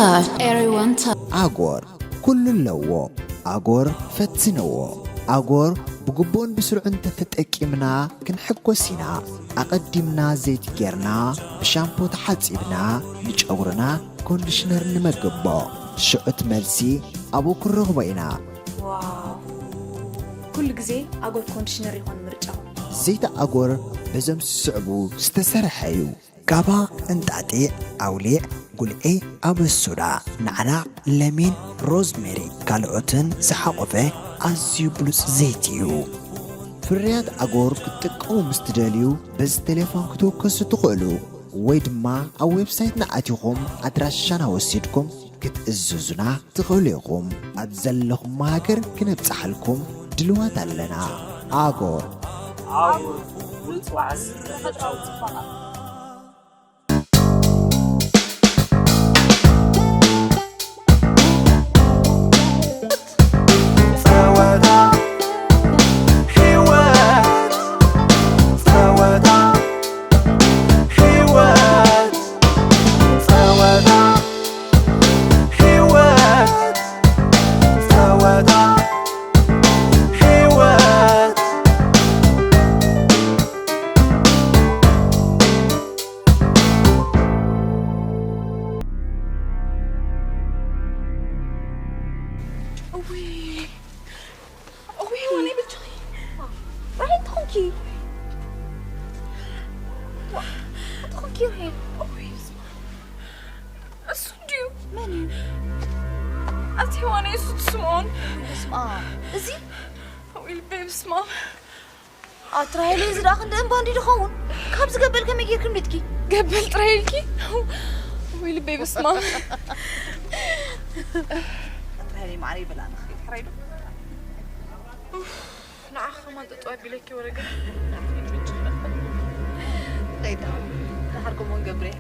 Everyone touch. ኣጎር ኩሉ ኣለዎ። ኣጎር ፈትንዎ። ኣጎር ብግቡእን ብስሩዕን እንተተጠቂምና ክንሕጎስ ኢና። ኣቐዲምና ዘይቲ ጌርና ብሻምፖ ተሓጺብና ንጨጉርና ኮንዲሽነር ንመግቦ። ሽዑት መልሲ ኣብኡ ክንረኽቦ ኢና። ዋው! ኩሉ ግዜ ኣጎር ኮንዲሽነር ይኾን ምርጫኹም። ዘይቲ ኣጎር በዞም ዝስዕቡ ዝተሰርሐ እዩ። ጋባ፣ እንጣጢዕ፣ ኣውሊዕ፣ ጉልዒ፣ ኣበሱዳ፣ ናዕናዕ፣ ለሚን፣ ሮዝሜሪ ካልኦትን ዝሓቖፈ ኣዝዩ ብሉጽ ዘይቲ እዩ። ፍርያት ኣጎር ክትጥቀሙ ምስ ትደልዩ በዚ ቴሌፎን ክትውከሱ ትኽእሉ ወይ ድማ ኣብ ዌብሳይትና ኣቲኹም ኣድራሻና ወሲድኩም ክትእዝዙና ትኽእሉ ኢኹም። ኣብ ዘለኹም ሃገር ክነብጽሓልኩም ድልዋት ኣለና። ኣጎር። እውይ፣ እውይ፣ ሄዋነይ በጃኺ። ራሄል፣ እንታይ ኾንኪ? እንታይ ኾንኪ ራሄል? እውይ፣ በስመ ኣብ። እሱ እንድዩ። መን እዩ? ኣብቲ ሄዋነይ እሱ እቲ ስምኦን። በስመ ኣብ። እዚ? እውይ፣ ልበይ፣ በስመ ኣብ። ኣቲ ራሄለይ፣ እዚ ደኣ ክንዲ እምባ እንዲ ድኸውን? ካብዚ ገበል ከመይ ጌርኪ እምሊጥኪ? ገበል ጥራይ ኢልኪ? ወይ ልበይ፣ በስመ ኣብ። ኣቲ ራሄለይ ማዕረይ፣ በላ ንኽድ ሕራይ ዶ? ንዓ ከማን ጠጠው ኣቢለኪ ወረገ። እንታይ ደኣ? ደሓር ከምኡ ንገብር እየ።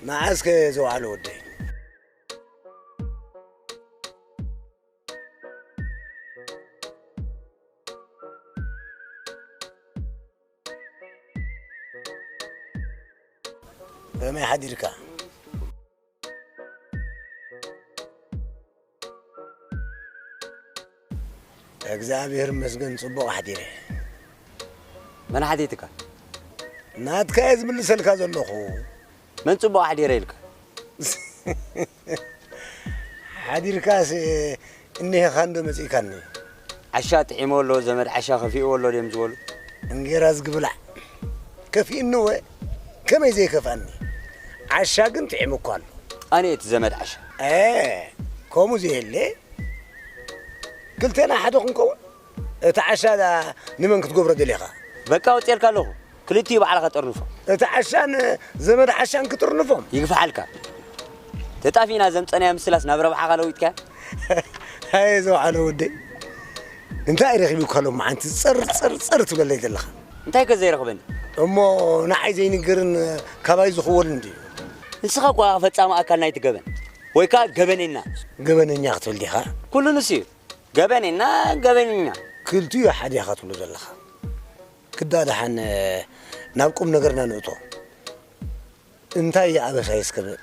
መዓስከ ዝወዓለ ወደይ? ከመይ ሓዲርካ? እግዚኣብሔር ይመስገን ጽቡቕ ሓዲረ። መን ሓቲትካ? ናትካ እየ ዝምልሰልካ ዘለኹ። መን ጽቡቕ ኣሕዲረ ኢልካ? ሓዲርካስ እኒሄኻ እንዶ መጺእካኒ። ዓሻ ጥዒሞ ኣሎ፣ ዘመድ ዓሻ ከፊእዎ ኣሎ ድዮም ዝበሉ? እንጌራ ዝግብላዕ ከፊእኒ ወ ከመይ ዘይከፍኣኒ? ዓሻ ግን ጥዒሙ እኳ ኣሎ። ኣነ እቲ ዘመድ ዓሻ። እ፣ ከምኡ ዘየለ ክልቴና ሓደ ክንከውን እቲ ዓሻ ንመን ክትገብሮ ደሊኻ? በቃ ኣውፅኤልካ ኣለኹ። ክልቲኡ ባዕልኻ ጠርንፎ። እቲ ዓሻን ዘመድ ዓሻን ክጥርንፎም? ይግፍሓልካ። ተጣፊእና ዘምፀናያ ምስላስ ናብ ረብሓኻ ለዊጥካያ? ኣየ ዘውዓሎ ወደይ። እንታይ ረኺቡካ ሎመዓንቲ ጸር ጸር ጸር ትብለለይ ዘለኻ? እንታይ ከ ዘይረኽበኒ? እሞ ንዓይ ዘይንገርን ካባይ ዝኽወልን ድዩ? ንስኻ እኳ ኢኻ ፈጻሚ ኣካል ናይቲ ገበን። ወይ ከኣ ገበነኛ። ገበነኛ ክትብል ዲኻ? ኩሉ ንሱ እዩ። ገበነና ገበነኛ። ክልቲኡ ሓደ ኢኻ ትብሎ ዘለኻ። ክዳ ደሓን ናብ ቁም ነገርና ንእቶ። እንታይ እዩ ኣበሳይ እስከ በል።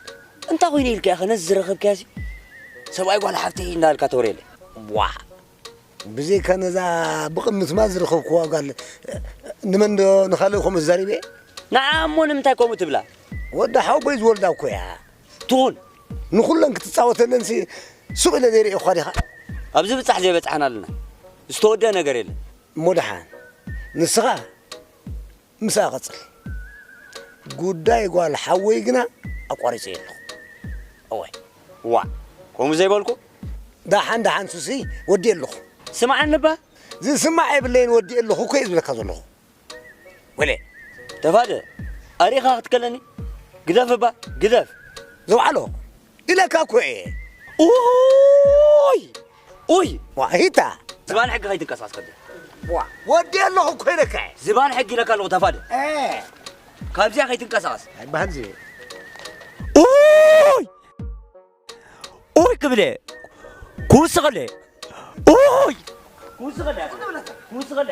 እንታይ ኾይነ ኢልካ ኢኻ ነዚ ዝረኸብካያሲ ሰብኣይ ጓል ሓፍተይ እንዳበልካ ተውርየለይ? ዋእ! ብዘይካ ነዛ ብቕምትማ ዝረኸብክዋ ጓል ንመን ዶ ንኻልእ ከምኡ ተዛሪበ? ንዓ እሞ ንምንታይ ከምኡ ትብላ? ወዲ ሓወቦይ ዝወልዳ እኮ እያ። ትኹን ንኹለን ክትጻወተለንሲ ሱቕ ኢለ ዘይርእየኳ ዲኻ? ኣብ ዝብጻሕ ዘይበጻሕና ኣለና። ዝተወደአ ነገር የለን። እሞ ደሓን ንስኻ ምስኣ ቀጽል። ጉዳይ ጓል ሓወይ ግና ኣቋሪጸዮ ኣለኹ። እዋይ። ዋእ! ከምኡ ዘይበልኩ? ደሓን ደሓን ሱሲ ወዲኤ ኣለኹ። ስምዓኒ እባ። ዝስማዕ የብለይን ወዲኤ ኣለኹ እኮ እየ ዝብለካ ዘለኹ። ወለ። ተፋደ፣ ኣሪኻ ክትከለኒ? ግደፍ እባ፣ ግደፍ። ዘውዓሎ፣ ኢለካ እኮ እየ። ኡይ! ኡይ! ዋሂታ! ዝባን ሕጊ ከይትንቀሳቐስ ከብል። ዋ፣ ወዲ ኣለኹ እኮ ኢለካ። ዝባን ሕጊ ኢለካ ኣለኹ፣ ተፋደ። እ። ካብዚኣ ከይትንቀሳቐስ። ኣይበሃል እዚ። ኡይ! ኡይ ክብለ። ክውስኸለ። ኡይ! ክውስኸለ። ክውስኸለ።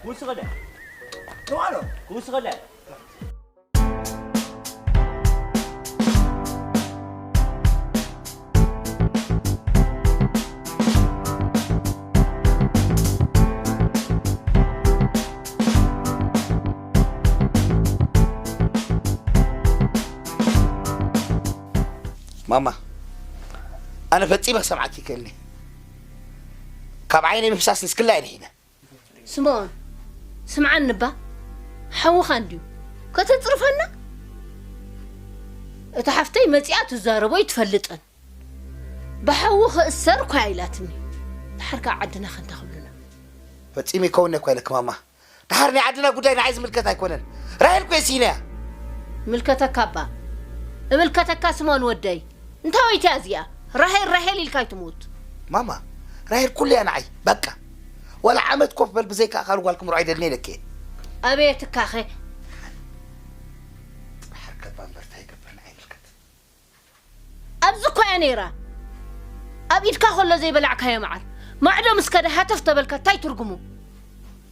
ክውስኸለ። ተዋሎ። ክውስኸለ። ማማ፣ ኣነ ፈጺመ ክሰምዓኪ ይክእልኒ። ካብ ዓይነይ ምፍሳስ ንስክላ እየ ድሒነ። ስምኦን፣ ስምዓኒ እባ፣ ሓውኻ እንድዩ። ከተጽርፈና? እታ ሓፍተይ መጺኣ ትዛረቦ ኣይትፈልጥን። ብሓዊ ክእሰር እኳ ኢላትኒ። ድሓር ከኣ ዓድና ከንታ ክብሉና። ፈጺሙ ይከውን እኮ ኢለኪ ማማ። ድሓር ናይ ዓድና ጉዳይ ንዓይ ዝምልከት ኣይኮነን። ራሄል እኮ እየ ስኢነያ። ምልከተካ እባ። እምልከተካ ስምኦን ወደይ። እንታይ ወይትያ እዚኣ? ራሄል ራሄል ኢልካ ኣይትሙት። ማማ፣ ራሄል ኩሉ እያ ንዓይ። በቃ። ዋላ ዓመት ኮፍ በል ብዘይካ ኣኻል ጓል ክምርዖ ኣይደልን ኢለኪ እየ። ኣበየትካኸ? ድሓር ከባ እምበር እንታይ ይገብር ንዓይ ይምልከት። ኣብዚ እኮ እያ ነይራ። ኣብ ኢድካ ከሎ ዘይበላዕካዮ መዓር፣ ማዕዶ ምስ ከደ ሃተፍ ተበልካ እንታይ ትርጉሙ?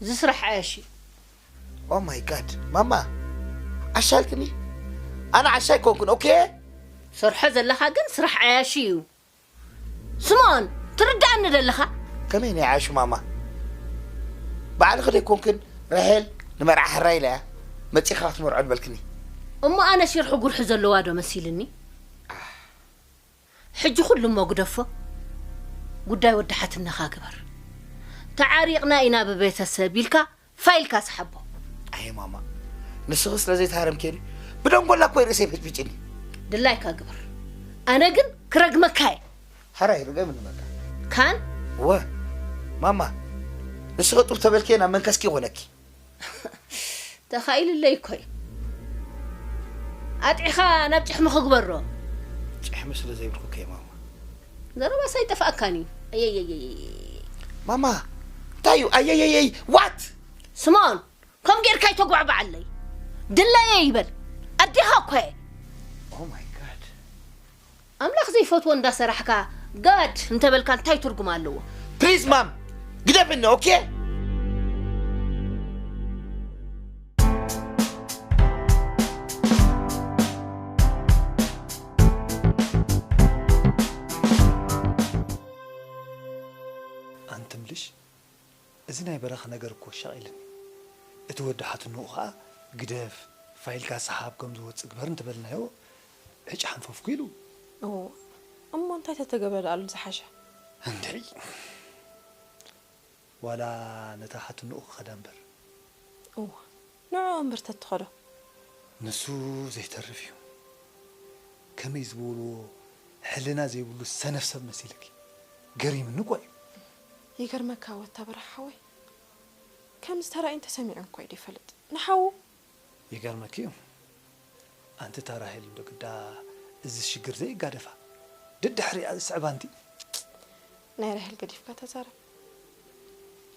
እዚ ስራሕ ዓያሺ። ኦ ማይ ጋድ፣ ማማ፣ ዓሻ ኣልክኒ? ኣነ ዓሻ ኣይኮንኩን፣ ኦኬ? ሰርሖ ዘለኻ ግን ስራሕ ዓያሺ እዩ። ስምኦን፣ ትርድኣኒ ደለኻ? ከመይ ናይ ዓያሹ ማማ? ባዕልኺ ደይኮንክን ራሄል ንመርዓ ሕራይ ኢላ እያ መጺኻ ክትመርዖ ዝበልክኒ። እሞ ኣነ ሽርሒ ጉርሒ ዘለዋ ዶ መሲልኒ? ሕጂ ኩሉ እሞ ግደፎ። ጉዳይ ወዲ ሓትነኻ ግበር። ተዓሪቕና ኢና ብቤተሰብ ኢልካ ፋይልካ ስሓቦ። ኣየ ማማ፣ ንስኺ ስለ ዘይተሃረምኪ ድዩ? ብደንጎላ እኮ ርእሰይ ፈጭፊጭኒ። ድላይካ ግበር። ኣነ ግን ክረግመካ እየ። ሓራይ ርገምኒ በቃ። ካን? እወ። ማማ፣ ንስኺ ጡብ ተበልኪ ናብ መንከስኪ ይኾነኪ። ተኻኢሉለይ እኮ እዩ። ኣጥዒኻ ናብ ጭሕሚ ክግበሮ። ጭሕሚ ስለ ዘይብልኩ እኮ እየ ማማ። ዘረባስ ኣይጠፍኣካን እዩ። ኣየየየየ። ማማ፣ እንታይ እዩ? ኣየየየይ፣ ዋት? ስምኦን፣ ከም ጌርካ ኣይተጓዕባዓለይ። ድላየ ይበል። ኣዴኻ እኮ እየ። ኦ ማይ ጋድ። ኣምላኽ ዘይፈትዎ እንዳሰራሕካ ጋድ እንተበልካ እንታይ ትርጉም ኣለዎ? ፕሊዝ ማም፣ ግደፍኒ፣ ኦኬ? ኣንትምልሽ፣ እዚ ናይ በራኺ ነገር እኮ ኣሻቒልኒ። እቲ ወዲ ሓትንኡ ኸኣ ግደፍ፣ ፋይልካ ሰሓብ ከም ዝወጽእ ግበር እንተበልናዮ፣ ዕጭ ሓንፈፍኩ ኢሉ። እዎ፣ እሞ እንታይ ተተገብረ ደኣሉ ዝሓሸ? እንድዒ። ዋላ ነታ ሓትንኡ ክኸዳ እምበር። እዋ፣ ንዕኡ እምበር ተትኸዶ። ንሱ ዘይተርፍ እዩ። ከመይ ዝበልዎ ሕልና ዘይብሉ ሰነፍ ሰብ መሲልኪ። ገሪምኒ እኮ እዩ። ይገርመካ ወታ በራሕ ሓወይ። ከምዚ ተራእዩን ተሰሚዑን እኮ እዩ ዘይፈልጥ። ንሓዉ ይገርመኪ እዩ። ኣንቲ እታ ራሄል እንዶ ግዳ እዚ ሽግር ዘይጋደፋ። ደድሕሪኣ ዝስዕባ ኣንቲ። ናይ ራሄል ገዲፍካ ተዛረብ።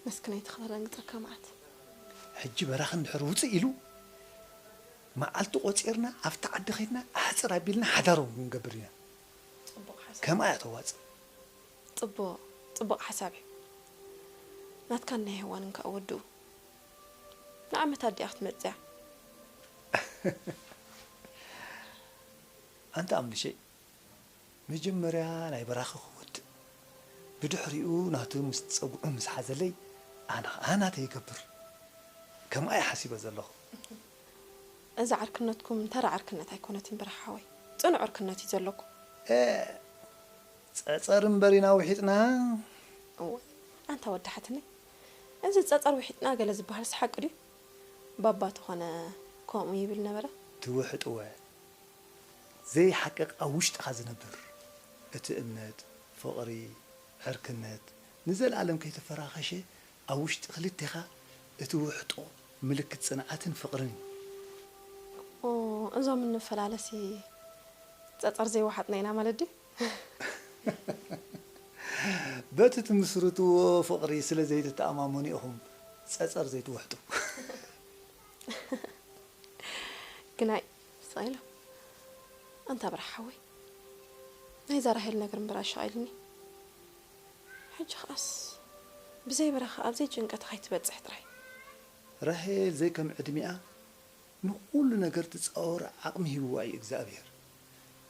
መስኪናይቲ ከተደንግጸካ መዓት። ሕጂ በራኺ እንድሕር ውጽእ ኢሉ፣ መዓልቲ ቆጺርና ኣብቲ ዓዲ ኸይድና ኣሕጽር ኣቢልና ሓዳሮም ክንገብር ኢና። ጽቡቕ ሓሳብ። ከምኣ እያ ተዋጽእ። ጽቡቕ፣ ጽቡቕ ሓሳብ እዩ። ናትካን ናይ ሄዋንን ከኣ ወድኡ። ንዓመት ኣዲኣ ክትመጽእ እያ። ኣንቲ ኣምልሸይ፣ መጀመርያ ናይ በራኺ ክወድእ፣ ብድሕሪኡ ናቱ ምስ ጸጉዑ ምስ ሓዘለይ፣ ኣነ ኸኣ ናተይ ይገብር። ከምኣ እየ ሓሲበ ዘለኹ። እዛ ዕርክነትኩም ተራ ዕርክነት ኣይኮነትን በርሒ ሓወይ። ጽኑዕ ዕርክነት እዩ ዘለኩም። ኤ፣ ጸጸር እምበር ኢና ውሒጥና። እወ፣ ኣንታ ወዲ ሓትነይ፣ እዚ ጸጸር ውሒጥና ገለ ዝበሃልስ ሓቂ ድዩ? ባባ ተኾነ ከምኡ ይብል ነበረ። ትውሕጥወ ዘይሓቅቕ ኣብ ውሽጥኻ ዝነብር እቲ እምነት፣ ፍቕሪ፣ ዕርክነት ንዘለኣለም ከይተፈራኸሸ ኣብ ውሽጢ ክልቴኻ እቲ ውሕጦ ምልክት ጽንዓትን ፍቕርን እዩ። ኦ፣ እዞም እንፈላለሲ ጸጸር ዘይወሓጥና ኢና ማለት ድዩ? በቲ ትምስርትዎ ፍቕሪ ስለ ዘይትተኣማመኑ ኢኹም ጸጸር ዘይትውሕጡ። ግናይ ስቕ ኢሎም። ኣንታ ብርሃ ሓወይ፣ ናይዛ ራሄል ነገር እምበር ኣሻቒልኒ። ሕጂ ኸኣስ ብዘይ ብራኸ ኣብዘይ ጭንቀት ኸይትበጽሕ ጥራይ። ራሄል ዘይከም ዕድሚኣ ንኹሉ ነገር ትጻወር ዓቕሚ ሂብዋ እዩ እግዚኣብሔር።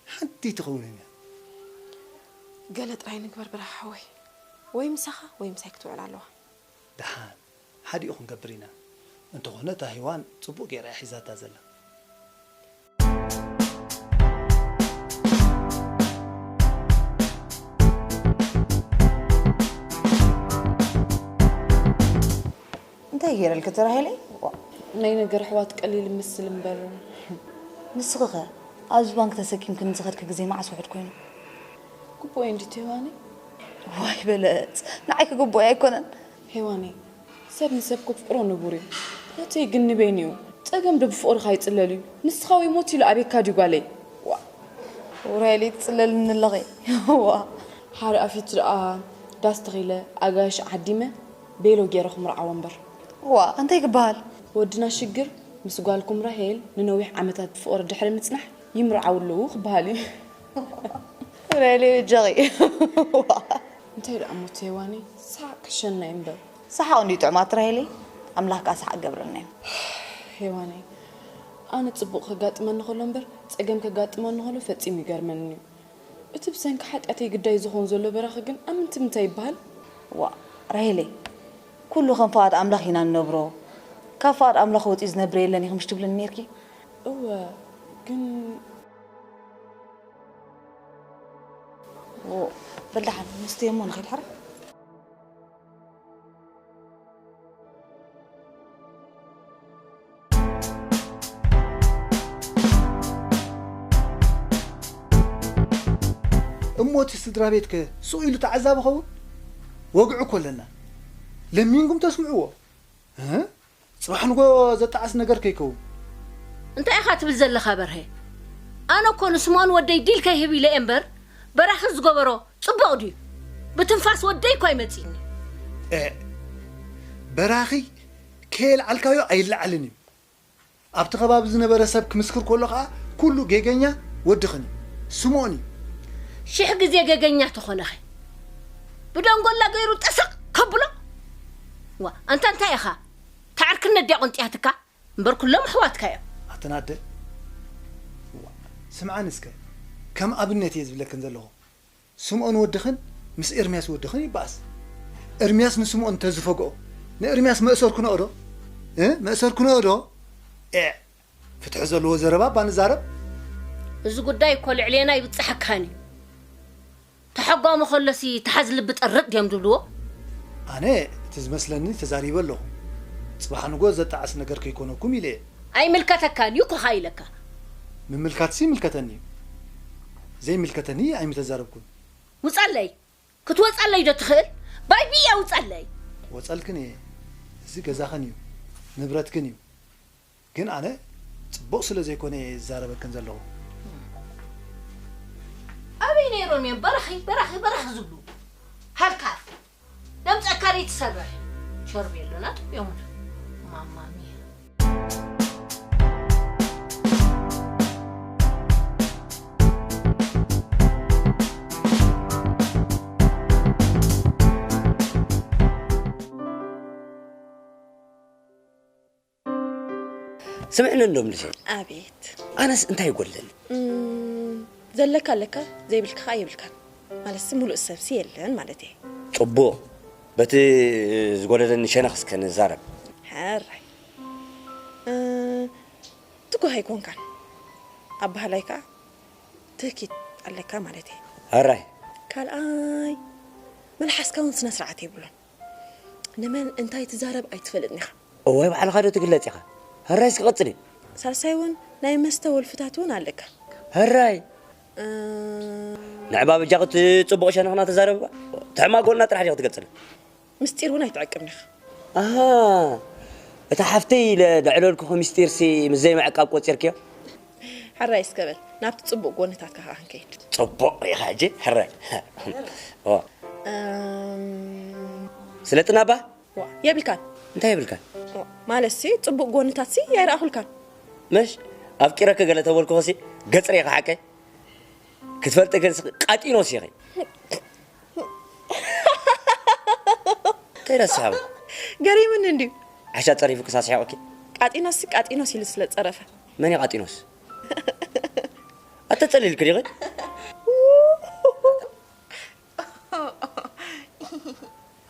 ሓንቲ ትኸውንን እያ። ገለ ጥራይ ንግበር ብርሃ ሓወይ። ወይ ምሳኻ ወይ ምሳይ ክትውዕል ኣለዋ። ደሓን ሓዲኡ ክንገብር ኢና። እንተኾነ እታ ሄዋን ጽቡቕ ገይራ እያ ሒዛታ ዘላ። እንታይ ገይረልኪ ተራሄለይ? ዋ፣ ናይ ነገር ኣሕዋት ቀሊል ይመስል እምበር ንስኺ ኸ ኣብዚ ባንክ ተሰኪምክኒ ዝኸድኪ ግዜ መዓስ ውሕድ ኮይኑ? ግቡእ እንዲ ቴዋኒ። ዋይ በለጽ፣ ንዓይ ክግቡእ ኣይኮነን። ሄዋኒ፣ ሰብ ንሰብ ከፍቅሮ ንቡር እዩ። ናተይ ግን ንበይኑ እዩ። ጸገም ዶ ብፍቕርኻ ይጽለል እዩ? ንስኻ ወይ ሞት ኢሉ ኣቤካ ድዩ ጓለይ? ዋ። ውራይለይ ትጽለልኒ ኣለኺ። ዋ። ሓደ ኣፊት ደኣ ዳስ ተኺለ ኣጋይሽ ዓዲመ ቤሎ ገይረ ክምርዓዎ እምበር። ዋ፣ እንታይ ክበሃል? ወድና ሽግር ምስ ጓልኩም ራሄል ንነዊሕ ዓመታት ብፍቕሪ ድሕሪ ምጽናሕ ይምርዓው ኣለዉ ክበሃል እዩ። ውራይለይ በጃኺ። ዋ። እንታይ ደኣ ሞት ሄዋኒ ሳቅ ክሸና እዩ እምበር። ሰሓቕ እንድዩ ጥዑማት ራሄለይ። ኣምላኽ ከኣ ሰሓቕ ገብረልና እዩ። ሄዋነይ ኣነ ጽቡቕ ከጋጥመኒ ከሎ እምበር ጸገም ከጋጥመኒ ከሎ ፈጺሙ ይገርመኒ እዩ። እቲ ብሰንኪ ሓጢኣተይ ግዳይ ዝኾን ዘሎ በራኺ ግን ኣምንቲ ምንታይ ይበሃል? ዋ ራሄለይ፣ ኩሉ ከም ፍቓድ ኣምላኽ ኢና ንነብሮ። ካብ ፍቓድ ኣምላኽ ወጺኡ ዝነብር የለን ኢኺ ምሽ ትብልኒ ነይርኪ? እወ ግን ዎ፣ በል ደሓን፣ ንስትዮ እሞ ንኺድ ሕራይ። እሞ እቲ ስድራ ቤትከ ስቕ ኢሉ ተዓዛቢ ኸውን? ወግዒ እኮ ኣለና። ለሚንኩም ተስምዕዎ። እ? ጽባሕ ንጎ ዘጣዕስ ነገር ከይከውን። እንታይ ኢኻ ትብል ዘለኻ በርሀ? ኣነ እኮ ንስምኦን ወደይ ዲል ከይህብ ኢለ እየ እምበር በራኺ ዝገበሮ ጽቡቕ ድዩ? ብትንፋስ ወደይ እኮ ኣይመጺእኒ። እ፣ በራኺ ከየልዓልካዮ ኣይለዓልን እዩ። ኣብቲ ከባቢ ዝነበረ ሰብ ክምስክር ከሎ ኸኣ ኩሉ ጌገኛ ወድኽን እዩ። ስምኦን እዩ። ሽሕ ግዜ ገገኛ ተኾነኸ ብደንጎላ ገይሩ ጠሰቕ ከብሎ። ዋ ኣንታ እንታይ ኢኻ? ተዓርክነት ድያ ቆንጢያትካ? እምበር ኩሎም ኣሕዋትካ እዮም። ኣተናደ ስምዓን እስከ፣ ከም ኣብነት እየ ዝብለክን ዘለኹ። ስምኦን ወድኽን ምስ ኤርምያስ ወድኽን ይበኣስ። ኤርምያስ ንስምኦን እንተዝፈግኦ ንኤርምያስ መእሰር ክነኦ ዶ? እ? መእሰር ክነኦ ዶ? ኤዕ! ፍትሒ ዘለዎ ዘረባ እባ ንዛረብ። እዚ ጉዳይ እኮ ልዕሌና ይብጽሓካን እዩ። ተሓጓሚ ከሎሲ ተሓዝ ልቢ ጠርጥ ድዮም ዝብልዎ? ኣነ እቲ ዝመስለኒ ተዛሪበ ኣለኹ። ጽባሕ ንጎ ዘጣዕስ ነገር ከይኮነኩም ኢለ እየ። ኣይምልከተካን እዩ ኮኻ ኢለካ። ምምልካትሲ ይምልከተኒ እዩ። ዘይምልከተኒ ኣይምተዛረብኩን። ውጻለይ። ክትወጻለይ ዶ ትኽእል? ባይ ብያ ውጻለይ። ወጸልክን እየ። እዚ ገዛኽን እዩ። ንብረትክን እዩ። ግን ኣነ ጽቡቕ ስለ ዘይኮነ እየ ዝዛረበክን ዘለኹ። ኣበይ ነይሮም እዮም በራኺ በራኺ በራኺ ዝብሉ? ሃልካ ደምጸካ ደይ ትሰርሕ። ሸርቤሎና ጥብዮምና። ማማ ሚያ። ስምዕኒ እንዶ ምልሸይ። ኣቤት። ኣነስ እንታይ ይጎድለኒ? እም፣ ዘለካ ኣለካ፣ ዘይብልካ ኸዓ የብልካን። ማለትሲ ሙሉእ ሰብሲ የለን ማለት እየ። ጽቡቕ። በቲ ዝጎደለኒ ሸነኽ እስከ ንዛረብ። ሕራይ። እ፣ ትጉህ ኣይኮንካን። ኣባህላይ ከኣ ትህኪት ኣለካ ማለት እየ። ሕራይ። ካልኣይ፣ መልሓስካ እውን ስነ ስርዓት የብሉን። ንመን እንታይ ትዛረብ ኣይትፈልጥን ኢኻ። እዋይ ባዕልኻ ዶ ትግለጽ ኢኻ? ሕራይ እስኪ ቀጽሊ። ሳልሳይ እውን ናይ መስተ ወልፍታት እውን ኣለካ። ሕራይ። እ፣ ንዕባ በጃኺ እቲ ጽቡቕ ሸነኽና ተዛረብባ። ትሕማጎልና ጥራሕ ዲኺ ትገልጽልና? ምስጢር እውን ኣይትዕቅብን ኢኻ። ኣሃ፣ እታ ሓፍተይ ኢለ ዘዕለልኩኺ ምስጢርሲ ምስ ዘይምዕቃብ ቆጺርክዮ? ሕራይ እስከ በል፣ ናብቲ ጽቡቕ ጎንታትካ ከኣ ክንከይድ። ጽቡቕ ርኢኻ ሕጂ ሕራይ። ኦ። እ፣ ስለጥና እባ? ዋ የብልካን። እንታይ የብልካን? ዋ፣ ማለትሲ ጽቡቕ ጎንታትሲ ኣይረኣኹልካን። መሽ ኣፍቂረኪ ገለ ተበልኩኸሲ ገጽ ርኢኻ ሓቀይ? ክትፈልጢ ግን ስኺ ቃጢኖስ ኢኺ። እንታይ ደስ ይሃብ? ገሪምኒ እንድዩ። ዓሻ ጸሪፉ ክሳብ ስሒቑኪ። ቃጢኖስ ቃጢኖስ ኢሉ ስለ ጸረፈ። መን እዩ ቃጢኖስ? ኣተጸሊልኪ ዲኺ?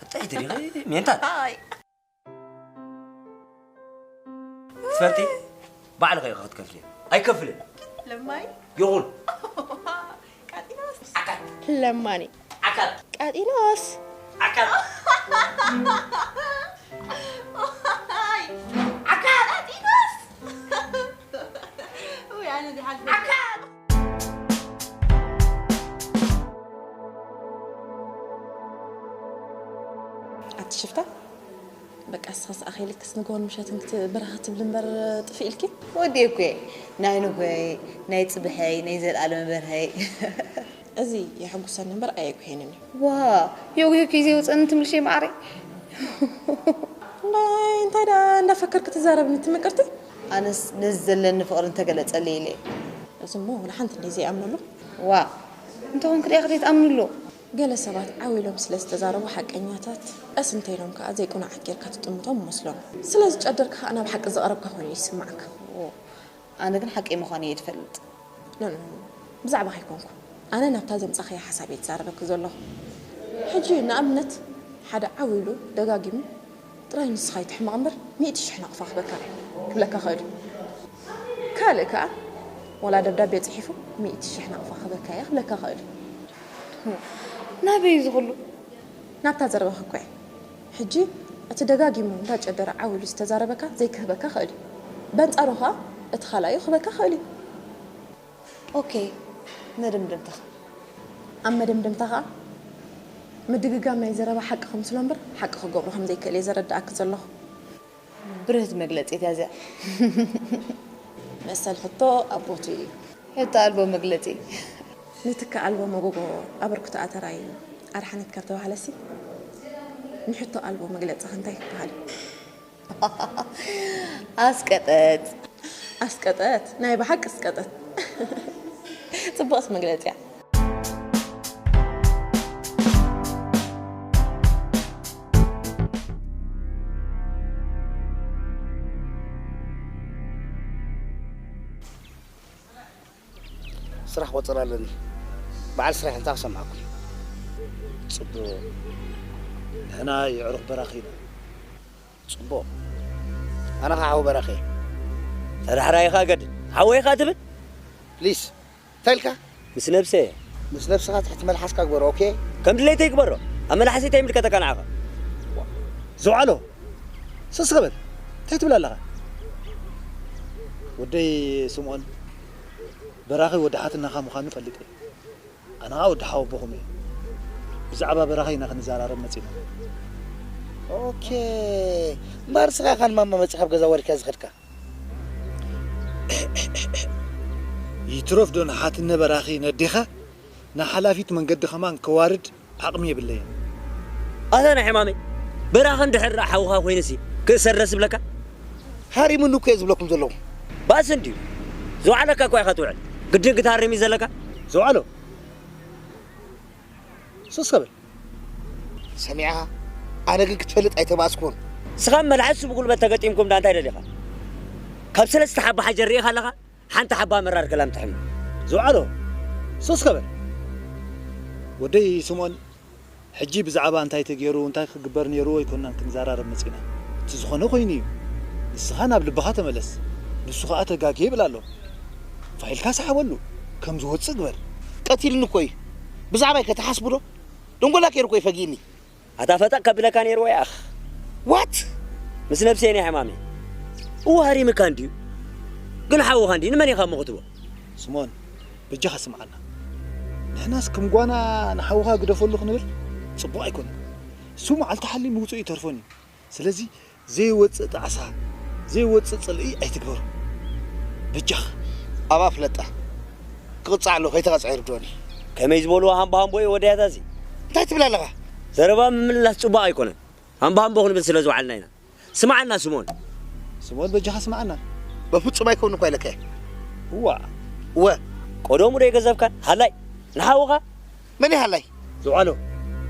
ኣጣይቲ ዲኺ? ሜንታት? ኣይ ትፈልጢ? ባዕልኺ ኢኺ ክትከፍሊ። ኣይከፍልን። ለማይ ይኹን። ቃጢኖስ ዓካት። ለማኒ ዓካት። ቃጢኖስ ዓካት። ኣይ ዓካት ቃጢኖስ ወይ ኣነ ድሓን ዓካት ኣቲ ሽፍታ በቃ እስኻስ ኣኸይልክስ ንግሆን ምሸትን ክትበራኸ ትብሊ እምበር ጥፍእ ኢልኪ። ወዲኤ እኮ እየ። ናይ ንጉሆይ፣ ናይ ጽብሐይ፣ ናይ ዘልኣለመ በርሀይ። እዚ የሐጉሰኒ እምበር ኣየጉሄንን እዩ። ዋ የጉሄኪ ዘይወፀኒ ትምልሽ ማዕረይ። እንታይ እንታይ ደኣ እንዳፈከርክ ትዛረብኒ ትምቅርቲ። ኣነስ ነዚ ዘለኒ ፍቕሪ እንተገለፀለይ ኢለ እየ። እዚ እሞ ወላ ሓንቲ እንደ ዘይኣምነሉ። ዋ እንተኾንክ ደኣ ክትኣምንሉ። ገለ ሰባት ዓው ኢሎም ስለ ዝተዛረቡ ሓቀኛታት ቀስ እንተኢሎም ከኣ ዘይቁኑዓት ጌርካ ትጥምቶም ይመስሎም። ስለዚ ጨደርካ ከኣ ናብ ሓቂ ዝቐረብካ ኮይኑ ይስምዓካ። ኣነ ግን ሓቀይ ምዃን እየ ዝፈልጥ። ኖ ኖ ኖ፣ ብዛዕባኻ ኣይኮንኩ። ኣነ ናብታ ዘምጻኻያ ሓሳብ እየ ዝዛረበኪ ዘለኹ። ሕጂ ንኣብነት ሓደ ዓው ኢሉ ደጋጊሙ ጥራይ ንስኻ ኣይትሕመቕ እምበር ሚእቲ ሽሕ ናቕፋ ክበካ ክብለካ ክእል እዩ። ካልእ ከኣ ወላ ደብዳቤ ጽሒፉ ሚእቲ ሽሕ ናቕፋ ክበካ እየ ክብለካ ክእል እዩ። ናበይ እዩ ዝኽሉ? ናብታ ዘረባኺ እኮ እየ። ሕጂ እቲ ደጋጊሙ እንዳጨደረ ዓው ኢሉ ዝተዛረበካ ዘይክህበካ ክእል እዩ። በንጻሩ ከኣ እቲ ካልኣዩ ክህበካ ክእል እዩ። ኦኬ መደምደምታኻ። ኣብ መደምደምታ ከኣ ምድግጋም ናይ ዘረባ ሓቂ ክምስሎ እምበር ሓቂ ክገብሮ ከም ዘይክእል እየ ዘረድኣኪ ዘለኹ። ብርህቲ መግለጺ እያ እዚኣ። መሰል ሕቶ ኣብ ቦትኡ እዩ። ሕቶ ኣልቦ መግለጺ። ንትኪ ኣልቦ መጎጎ ኣበርክቶ ኣተራይ ኣድሓነት ካብ ተባህለሲ ንሕቶ ኣልቦ መግለጺ እንታይ ክበሃል እዩ? ኣስቀጠት። ኣስቀጠት፣ ናይ ብሓቂ ኣስቀጠት። ጽቡቕቲ መግለጺ እያ። ስራሕ ቆፅር ኣለኒ። በዓል ስራሕ እንታይ ክሰምዓኩም? ፅቡቕ። ንሕና የዕሩኽ በራኺ ኢና። ፅቡቕ። ኣነ ኸዓ ሓው በራኺ እየ። ተዳሕራይኻ ገድል ሓወይኻ ትብል? ፕሊስ። እንታይ ኢልካ? ምስ ነብሰ እየ። ምስ ነብስኻ ትሕቲ መልሓስካ ግበሮ፣ ኦኬ? ከም ድሌተይ ግበሮ። ኣብ መልሓሰይ እንታይ ይምልከተካ ንዓኻ? ዘውዓሎ፣ ስስ በል። እንታይ ትብል ኣለኻ? ወደይ ስምኦን፣ በራኺ ወዲ ሓትናኻ ምዃኑ ፈሊጠ። ኣነ ኸዓ ወዲ ሓወቦኹም እየ። ብዛዕባ በራኺ ኢና ክንዘራረብ መጺና። ኦኬ። እምበኣር ንስኻ ኢኻ ንማማ መጺኻ ኣብ ገዛ ወሪድካ ዝኸድካ? ይትረፍ ዶ ንሓትነ በራኺ ነዴኻ ንሓላፊት መንገዲ ከማን ከዋርድ ዓቕሚ የብለይን። ኣታ ናይ ሕማመይ፣ በራኺ እንድሕር ደኣ ሓውኻ ኮይኑሲ ክእሰር ደስ ይብለካ? ሃሪሙኒ እኮ እየ ዝብለኩም ዘለኹ። ባእሲ እንድዩ። ዝወዓለካ እኮ ኢኻ ትውዕል። ግድን ክትሃርም እዩ ዘለካ? ዘውዓሎ። ሱስ ከብል። ሰሚዕኻ? ኣነ ግን ክትፈልጥ ኣይተባእስኩን። ንስኻ መልሓስ ብጉልበት ተገጢምኩም ዳ እንታይ ደሊኻ? ካብ ሰለስተ ሓባ ሓጀር ርኢኻ ኣለኻ? ሓንቲ ሓባ መራር ገላም ትሕም። ዝውዓሎ። ሱስ ከብል። ወደይ ስምኦን፣ ሕጂ ብዛዕባ እንታይ ተገይሩ፣ እንታይ ክግበር ነይርዎ ኣይኮንናን ክንዘራረብ መጺና። እቲ ዝኾነ ኮይኑ እዩ። ንስኻ ናብ ልብኻ ተመለስ። ንሱ ኸኣ ተጋግየ ይብል ኣሎ። ፋይልካ ሰሓበሉ። ከም ዝወጽእ ግበር። ቀቲልኒ እኮ እዩ። ብዛዕባይ ከተሓስቡ ዶ? ደንጎላ ገይሩ እኮ እዩ ፈጊእኒ። ኣታ ፈጠቕ ከብለካ ነይርዎ ይኣኽ። ዋት? ምስ ነብሰይ ናይ ሕማመይ። እወ ሃሪምካ እንድዩ። ግን ሓውኻ እንድዩ። ንመን ኢኻ እሞ ክትቦ? ስምኦን፣ በጃኻ ስምዓና። ንሕናስ ከም ጓና ንሓውኻ ግደፈሉ ክንብል ጽቡቕ ኣይኮነን። እሱ መዓልቲ ሓሊሙ ውጹእ ይተርፎን እዩ። ስለዚ ዘይወጽእ ጣዕሳ፣ ዘይወጽእ ጽልኢ ኣይትግበሩ። በጃኻ። ኣባ ፍለጣ። ክቕጻዕ ኣሎ፣ ከይተቐጽዐ ይርድኦኒ። ከመይ ዝበልዎ ሃምቦ ሃምቦ እዩ ወዳያት ኣዚ። እንታይ ትብል ኣለኻ? ዘረባ ምምላስ ጽቡቕ ኣይኮነን። ኣምባምቦ ክንብል ስለ ዝውዓልና ኢና። ስምዓና ስሞን። ስሞን በጃኻ ስምዓና። በፍጹም ኣይከውን እኳ ኢለካ እየ። እዋ። እወ። ቀደሙ ዶ የገዘብካን? ሃላይ። ንሓውኻ? መን እዩ ሃላይ? ዝውዓሎ።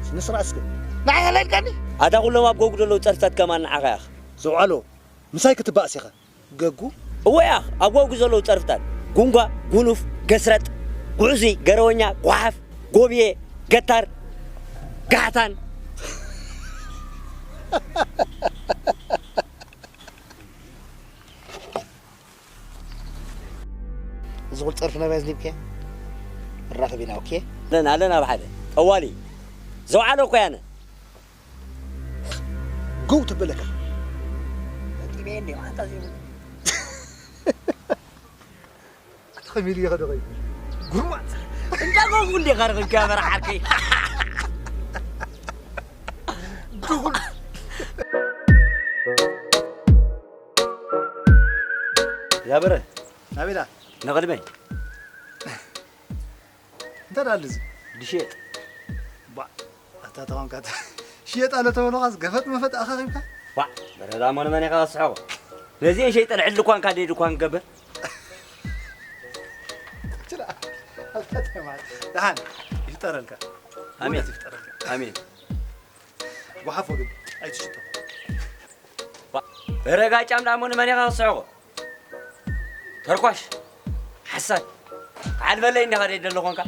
ስነ ስርዓት እስከ። ንዓይ ሃላይ ኢልካኒ? ኣታ ኩሎም ኣብ ጎጉ ዘለዉ ጸርፍታት ከማን ንዓኻ ኢኻ። ዝውዓሎ። ምሳይ ክትባእስ ኢኻ። ገጉ? እወ ያኽ፣ ኣብ ጎጉ ዘለዉ ጸርፍታት። ጉንጓ፣ ጉኑፍ፣ ገስረጥ፣ ጉዕዙይ፣ ገረወኛ፣ ጓሓፍ፣ ጎብየ፣ ገታር፣ ጋሕታን። እዚ ኩሉ ጸርፊ ናበይ ኣዝሊብክያ? ንራኸብ ኢና፣ ኦኬ? ኣለና፣ ኣለና ኣብ ሓደ። ጠዋሊ። ዘውዓሎ እኮ ያነ። ጎው ተበለካ። ኣቲ ከመይ ኢሉ ይኸደ ኸይ? ጉርማት። እንዳ ጎጉ እንዴ ኸርኽን ከበር ዓርከይ። ድኹል። ዛበረ። ናቤላ። ንቕድመይ። እንታይ ደኣ ኣሉ እዚ? ድሽየጥ። ባ፣ ኣታ ተኾንካ ተ-፣ ሽየጥ ኣሎ ተበልኻስ ገፈጥ መፈጥ ኣኻኺብካ? ባ፣ በረዳ እሞ ንመን ኢኻ ኣስሕቖ? ነዚአን ሸይጠ ልዕሊ ድኳንካ ደይ ድኳን ክገብር? ችላ፣ ኣልፈተ ማለት። ደሓን ይፍጠረልካ። ኣሜን። እውነት ይፍጠረልካ። ኣሜን። ጓሓፎ ግን ኣይትሽጦ። ባ፣ በረጋ ጫም ደኣ እሞ ንመን ኢኻ ክስሕቖ? ተርኳሽ፣ ሓሳድ፣ በዓል በለይ እንዲኻ ደይ ደሎ ኾንካ?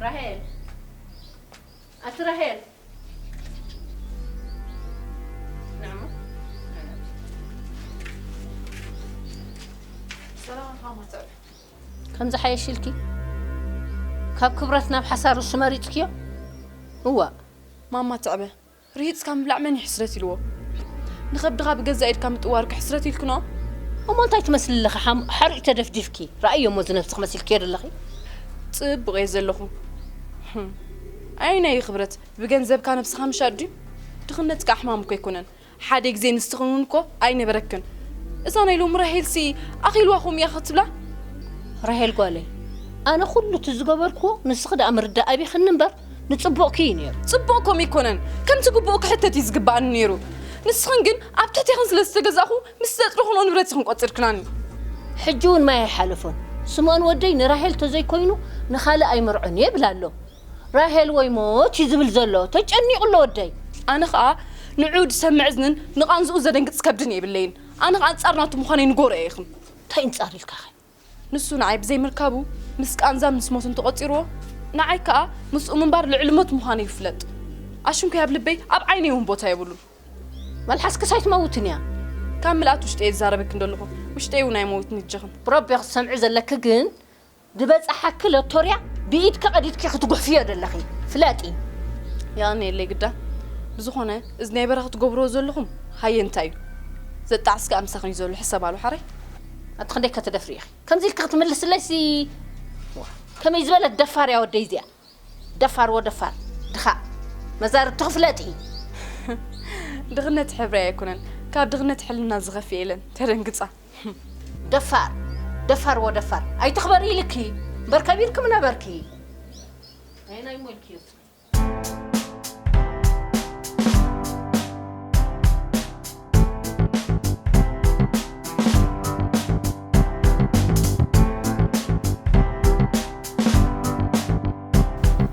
ራሄል፣ ኣቲ ራሄል። ናማ። ሰላም፣ ማማ ትዕበ። ከምዚ ሓየሽ ኢልኪ? ካብ ክብረት ናብ ሓሳር እሱ መሪጽክዮ? እዋእ። ማማ ትዕበ፣ ርሂጽካ ምብላዕ መን እዩ ሕስረት ኢልዎ? ንኸብድኻ ብገዛእ ኢድካ ምጥዋርካ ሕስረት ኢልክኖ? እሞ እንታይ ትመስሊ ኣለኺ? ሓም-፣ ሓሩጭ ተደፍዲፍኪ። ረኣዮ እሞ ዝነብስኺ መሲልክዮ ዘለኺ። ጽቡቕ እየ ዘለኹ። ህም። ኣይ ናይ ክብረት፣ ብገንዘብካ ነብስኻ ምሻጥ ድዩ? ድኽነት ከኣ ሕማም እኮ ኣይኮነን። ሓደ ግዜ ንስኽን እውን እኮ ኣይነበረክን። እዛ ናይ ሎሚ ራሄልሲ ኣኺልዋ ኹም እያ ክትብላ? ራሄል ጓለይ፣ ኣነ ኩሉ እቲ ዝገበርክዎ ንስኺ ደኣ ምርዳእ ኣቢኽኒ እምበር ንጽቡቕኪ እዩ ነይሩ። ጽቡቕ ኮም ኣይኮነን፣ ከምቲ ግቡእ ክሕተት እዩ ዝግብኣኒ ነይሩ። ንስኽን ግን ኣብ ትሕቴኽን ስለ ዝተገዛእኹ ምስ ዘጥረኹንኦ ንብረት ኢኽን ቆጺርክናኒ። ሕጂ እውን ማይ ኣይሓለፎን። ስምኦን ወደይ ንራሄል ተዘይኮይኑ ንኻልእ ኣይምርዖን እየ ይብል ኣሎ። ራሄል ወይ ሞት እዩ ዝብል ዘሎ። ተጨኒቑ ኣሎ ወደይ። ኣነ ኸኣ ንዕኡ ዝሰምዕ እዝንን ንቓንዝኡ ዘደንግጽ ከብድን የብለይን። ኣነ ኸኣ ኣንጻር ናቱ ምዃነይ ንጎሮ እየ ኢኽን። እንታይ ኣንጻር ኢልካኸ? ንሱ ንዓይ ብዘይምርካቡ ምስ ቃንዛን ምስ ሞትን ተቖጺርዎ፣ ንዓይ ከኣ ምስኡ ምንባር ልዕሊ ሞት ምዃነይ ይፍለጥ። ኣሽንኩይ ኣብ ልበይ ኣብ ዓይነይ እውን ቦታ የብሉን። መልሓስክስ ኣይትመውትን እያ። ካብ ምልኣት ውሽጠይ እየ ዝዛረበኪ እንደለኹ፣ ውሽጠይ እውን ኣይመውትን እጅኽን። ብረቢ ክትሰምዒ ዘለኪ ግን ዝበጻሓኪ ሎቶርያ ብኢድኪ ቀዲድኪ ክትጉሕፍዮ ዘለኺ ፍለጢ። የቐንየለይ ግዳ። ብዝኾነ፣ እዚ ናይ በረኻ ትገብርዎ ዘለኹም ሃየ እንታይ እዩ? ዘጣዕስ ከኣ ምሳኽን እዩ ዘሎ፣ ሕሰባሉ ሓራይ። ኣቲ ክንደይ ከ ትደፍሪ ኢኺ? ከምዚ ኢልኪ ክትምልስለይሲ፣ ዋ፣ ከመይ ዝበለት ደፋር እያ ወደይ እዚኣ። ደፋር ወደፋር፣ ድኻ። መዛርብትኺ ፍለጢ። ድኽነት ሕብሪ ኣይኮነን፣ ካብ ድኽነት ሕልና ዝኸፍእ የለን። ተደንግጻ። ደፋር፣ ደፋር ወደፋር። ኣይትኽበሪ ኢልኪ፣ እምበር ከቢርኪ ምነበርኪ። ኣየናይ ሞልኪ እዩ?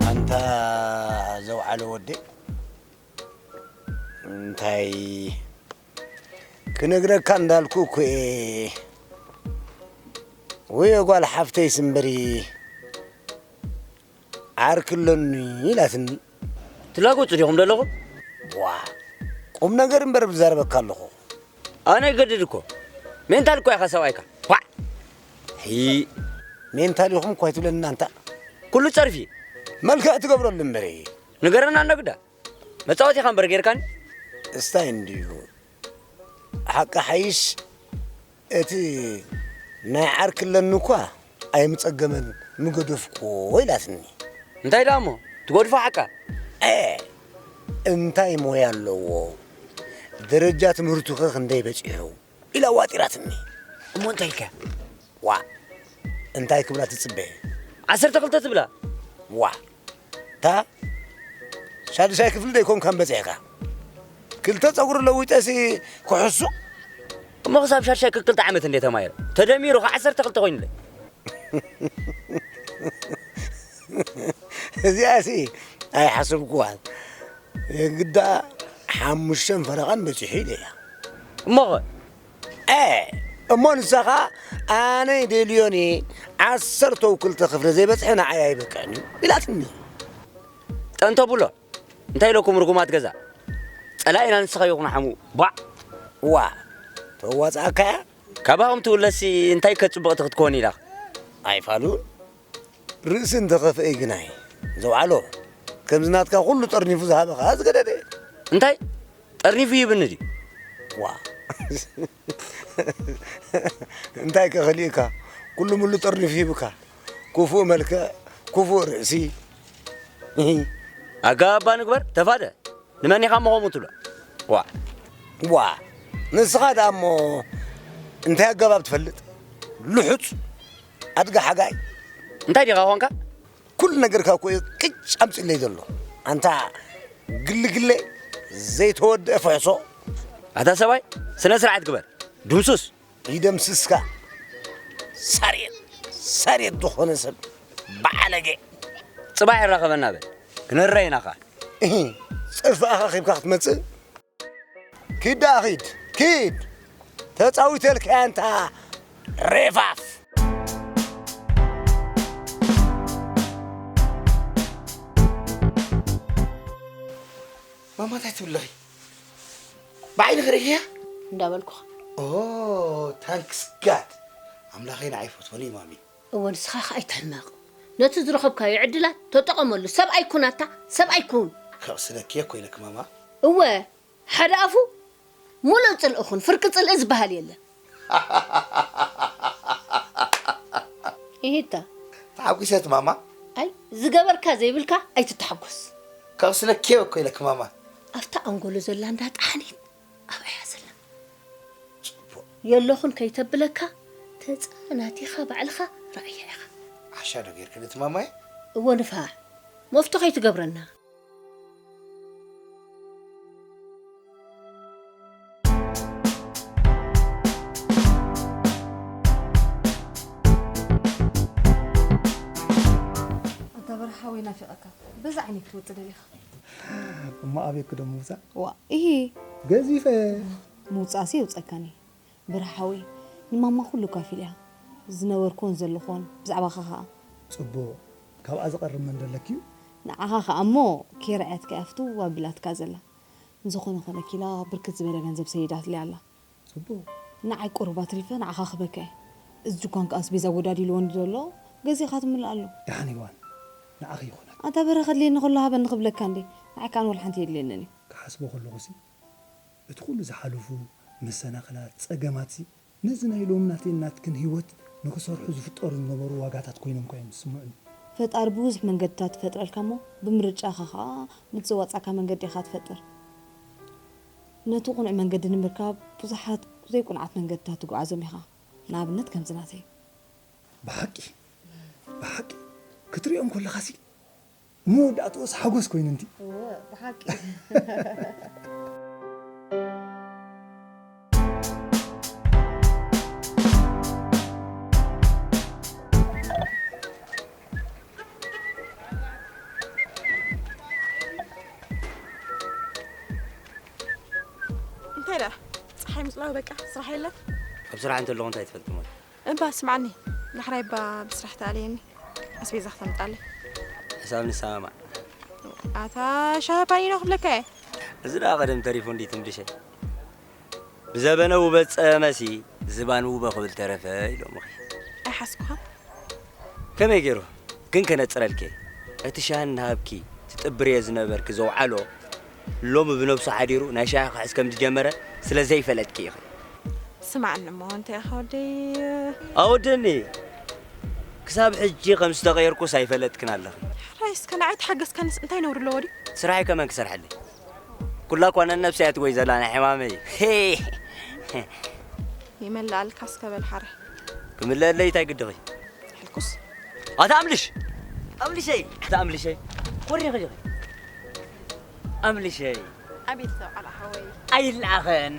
ኣንታ ዘውዓለ ወደይ፣ እንታይ ክነግረካ እንዳልኩ እኮ እየ። ወይ ጓል ሓፍተይስ እምበሪ ዓርኪ ኣለኒ ኢላትኒ። ትላገጹ ዲኹም ዘለኹም? ዋ፣ ቁም ነገር እምበር ብዛረበካ ኣለኹ። ኣነ ይገድድ እኮ። ሜንታል እኮ ኢኻ ሰብኣይካ። ዋዕ! ሂ። ሜንታል ኢኹም እኮ ኣይትብለኒ ኣንታ። ኩሉ ጸርፊ። መልክዕ ትገብረሉ እምበሪ። ንገረና እንዶ ግዳ። መጻወቲ ኢኻ እምበር ጌርካኒ። እስታይ እንድዩ። ሓቂ ሓይሽ እቲ ናይ ዓርኪ ኣለኒ እኳ ኣይምጸገመን ምገደፍኩዎ ኢላትኒ። እንታይ ደኣ እሞ ትገድፎ ሓቃ? ኤ፣ እንታይ ሞያ ኣለዎ? ደረጃ ትምህርቱኸ ክንደይ በጺሑ? ኢላ ዋጢራትኒ። እሞ እንታይ ኢልካ? ዋ፣ እንታይ ክብላ ትጽበ? ዓሰርተ ክልተ ትብላ? ዋ፣ እታ ሻድሻይ ክፍሊ ደይኮንካን በጺሕካ? ክልተ ጸጉሪ ለዊጠሲ ክሕሱ? እሞ ክሳብ ሻድሻይ ክልተ ዓመት እንዴ ተማሂረ? ተደሚሩ ከ ዓሰርተ ክልተ ኮይኑለይ። እዚኣሲ ኣይሓሰብኩዋን። የግዳ ሓሙሽተን ፈረቓን በጺሑ ኢለያ። እሞኸ? ኤ፣ እሞ ንሳ ኸኣ ኣነ ይደልዮኒ ዓሰርተው ክልተ ክፍለ ዘይበጽሐ ንዓይ ኣይበቅዕን እዩ ኢላትኒ። ጠንቶ ብሎ፣ እንታይ ኢለኩም ርጉማት ገዛ? ጸላኢና ንስኻ ይኹን ሓሙ፣ ባዕ! ዋ፣ ተዋጻእካያ? ካባኹም ትውለሲ እንታይ ከ ጽቡቕቲ ክትኮን ኢላ? ኣይፋሉን። ርእሲ እንተኸፍአ ግናይ ዘውዓሎ፣ ከምዚ ናትካ ኩሉ ጠርኒፉ ዝሃበኻ ዝገደደ። እንታይ? ጠርኒፉ ይብኒ ድዩ? ዋ። እንታይ ከኸሊእካ? ኩሉ ሙሉ ጠርኒፉ ሂብካ። ክፉእ መልክዕ፣ ክፉእ ርእሲ። ኣጋባባ ንግበር፣ ተፋደ። ንመን ኢኻ እሞ ከምኡ ትብሎ? ዋ። ዋ። ንስኻ ደኣ እሞ እንታይ ኣገባብ ትፈልጥ? ልሑጽ። ኣድጋ ሓጋይ። እንታይ ዲኻ ኾንካ? ኩሉ ነገርካ እኮ እዩ ቅጭ ኣምጺለይ ዘሎ። ኣንታ ግልግለ ዘይተወድአ ፍሕሶ። ኣታ ሰብኣይ፣ ስነ ስርዓት ግበር። ድምሱስ። ይደምስስካ። ሳሬት፣ ሳሬት ዝኾነ ሰብ። በዓለገ። ጽባሕ ይራኸበና በል። ክንረኣይ ኢና ኸኣ። እህ፣ ጽርፊ ኣኻኺብካ ክትመጽእ? ኪድ ደኣ ኺድ፣ ኪድ። ተጻዊተልካያ ኣንታ ሬፋፍ። ማማ እንታይ ትብለኺ? ብዓይንኺ ርኢኽያ? እንዳበልኩኻ። ኦ፣ ታንክስ ጋድ። ኣምላኸይ ንዓይ ይፈትወኒ እዩ ማሚ። እወ፣ ንስኻ ኸኣ ኣይትሕመቕ። ነቲ ዝረኸብካዮ ዕድላት ተጠቐመሉ። ሰብኣይ ኩን ኣታ፣ ሰብኣይ ኩን። ከቕስነኪ እኮ ኢለኪ ማማ። እወ፣ ሓደ ኣፉ ሙሉእ ጽልኢ ኩን፣ ፍርቂ ጽልኢ ዝበሃል የለን። ኢሂታ። ተሓጒሰት ማማ። ኣይ፣ ዝገበርካ ዘይብልካ ኣይትተሓጎስ። ከቕስነኪ እኮ ኢለኪ ማማ። ኣብታ ኣንጎሎ ዘላ እንዳ ጠሓኒት ኣብኣ እያ ዘላ። ጽቡቕ። የለኹን ከይተብለካ ተጸናቲኻ ባዕልኻ ረኣያ ኢኻ። ዓሻ ዶ ጌርክን እቲ ማማይ? እወ ንፋዕ። መፍቶ ከይትገብረና። ኣታ በርሓዊ ናፊቐካ። በዛ ዓይኒ ክትወጽእ ደሊኻ። እሞ ኣበይ ክዶ ምውጻእ? ዋ፣ ኢሂ። ገዚፈ። ምውጻእሲ የውጸካኒ። በርሓዊ፣ ንማማ ኩሉ ካፊል እያ። ዝነበርኩን ዘለኹን፣ ብዛዕባኻ ኸኣ። ጽቡቕ። ካብኣ ዝቐርብ መን ደለኪ እዩ? ንዓኻ ኸኣ እሞ፣ ኬርዕያትካ እያ ፍትው ኣቢላትካ ዘላ። ንዝኾነ ኾነ ኪላ ብርክት ዝበለ ገንዘብ ሰይዳትለይ ኣላ። ጽቡቕ። ንዓይ ቁሩብ ኣትሪፈ ንዓኻ ክህበካ እየ። እዚ ድኳንካ ኣስቤዛ ጎዳዲልዎ እንዲ ዘሎ፣ ገዚእኻ ትምልኣሉ። ደሓን እዋን፣ ንዓኺ ይኹነኪ። ኣታ በረ ከድልየኒ ከሎ ሃበኒ ክብለካ እንዴ? ንዓይ ከኣ ወላ ሓንቲ የድልየንን እዩ። ክሓስቦ ከለኹሲ፣ እቲ ኩሉ ዝሓለፉ መሰናኽላት፣ ጸገማትሲ፣ ነዚ ናይ ሎሚ ናተይን ናትክን ህይወት ንኽሰርሑ ዝፍጠሩ ዝነበሩ ዋጋታት ኮይኖም እኳ እዮም ዝስምዑኒ። ፈጣሪ ብብዙሕ መንገድታት ይፈጥረልካ እሞ፣ ብምርጫኻ ኸኣ፣ ነቲ ዘዋጽኣካ መንገዲ ኢኻ ትፈጥር። ነቲ ቅኑዕ መንገዲ ንምርካብ፣ ብዙሓት ዘይቅኑዓት መንገድታት ትጓዓዞም ኢኻ። ንኣብነት ከምዚ ናተይ። ብሓቂ፣ ብሓቂ፣ ክትሪኦም ከለኻሲ፣ ንመወዳእትኡስ ሓጎስ ኮይኑ እንቲ። እወ፣ ብሓቂ። እንታይ ደኣ? ጸሓይ ምጽላው በቃ፣ ስራሕ የለን? ኣብ ስራሕ እንተለኹ እንታይ ትፈልጢ ማለት? እባ ስምዓኒ፣ ዳሕራይ እባ ብስራሕ ተኣልየኒ፣ ኣስቤዛ ክተምጻለይ። ሕሳብ ንሰማማዕ። ኣታ ሻሂ ፓኒኖ ክብለካ እየ። እዚ ደኣ ቀደም ተሪፉ እንዲ ትምድሸ። ብዘበነ ውበ ጸመሲ ዝባን ውበ ክብል ተረፈ ኢሎምኺ። ኣይሓስኩኻን። ከመይ ገይሩ ግን ከነጽረልኪ? እቲ ሻሂ እናሃብኪ ትጥብርዮ ዝነበርኪ ዘውዓሎ፣ ሎሚ ብነብሱ ሓዲሩ ናይ ሻሂ ክሕዝ ከም ዝጀመረ ስለ ዘይፈለጥኪ ኢኺ። ስማዕኒ እሞ፣ እንታይ ኢኻ ወደይ? ኣወደኒ፣ ክሳብ ሕጂ ከም ዝተቐየርኩስ ኣይፈለጥክን ኣለኺ። ሕራይ እስከ ንዓይ ተሓገስካንስ እንታይ ነውሪ ኣለዎ ድዩ? ስራሐይ ከመን ክሰርሐለይ? ኩላ እኳ ነነብሰይ እያ ትጎይ ዘላ ናይ ሕማመይ። ሄ! ይመልኣልካ እስከ በል ሓረ። ክምለአለይ እንታይ ግድኺ? ሕልኩስ። ኣታ ኣምልሽ! ኣምልሸይ! ኣታ ኣምልሸይ! ኮሪኺ ዲኺ? ኣምልሸይ! ኣቤት ሰብዓላ ሓወይ። ኣይለኣኸን!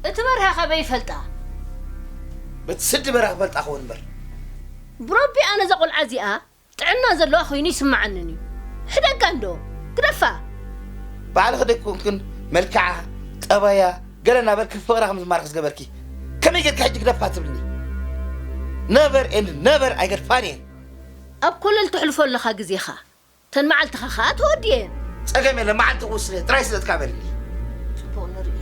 እቲ በርሀ ኸበይ ይፈልጣ? በቲ ስዲ በርሀ ክፈልጣ ክኸውን እምበር። ብረቢ ኣነ እዛ ቆልዓ እዚኣ ጥዕና ዘለዋ ኮይኑ ይስምዓንን እዩ። ሕደጋ እንዶ፣ ግደፋ። ባዕልኺ ደይኮንክን መልክዓ፣ ጠባያ፣ ገለ እናበልኪ ፍቕራ ከም ዝማርኽ ዝገበርኪ። ከመይ ጌርኪ ሕጂ ግደፋ ትብልኒ? ነቨር ኤንድ ነቨር ኣይገድፋን እየ። ኣብ ኮለል ተሕልፎ ኣለኻ ግዜኻ። ተን መዓልትኻ ኸኣ ተወዲኤን። ጸገም የለን፣ መዓልቲ ክውስን እየ። ጥራይ ስለ ትካበልኒ። ጽቡቕ ንርኢ።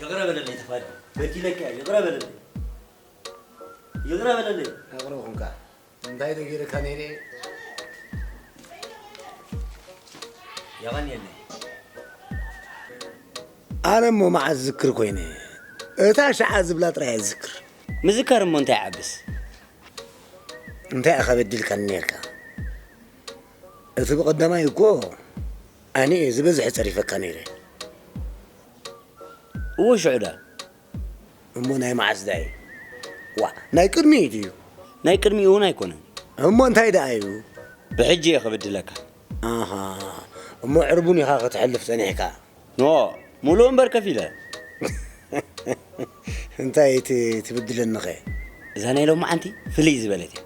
ይቕረ በለለይ ተፋዲ፣ በዲለካ እየ፣ ይቕረ በለለይ፣ ይቕረ በለለይ። ኣቕረብኩምካ። እንታይ ዶ ገይረካ ነይረ? የቐንየለይ። ኣነ እሞ መዓስ ዝክር ኮይነ፣ እታ ሸዓ ዝብላ ጥራይ እየ ዝክር። ምዝካር እሞ እንታይ ይዓብስ? እንታይ ኢኻ በዲልካኒ ነይርካ? እቲ ብቐዳማይ እኮ ኣነ እየ ዝበዝሐ ጸሪፈካ ነይረ። እወ ሽዑ ደኣ። እሞ ናይ መዓስ ደኣ እዩ? ዋ፣ ናይ ቅድሚኡ እዩ። ናይ ቅድሚኡ እውን ኣይኮነን። እሞ እንታይ ደኣ እዩ? ብሕጂ እየ ክብድለካ። ኣሃ፣ እሞ ዕርቡን ኢኻ ከተሕልፍ ጸኒሕካ? ኖ፣ ሙሉእ እምበር ከፊለ። እንታይ ት-፣ ትብድለኒኸ? እዛ ናይ ሎማዓንቲ ፍልይ ዝበለት እያ።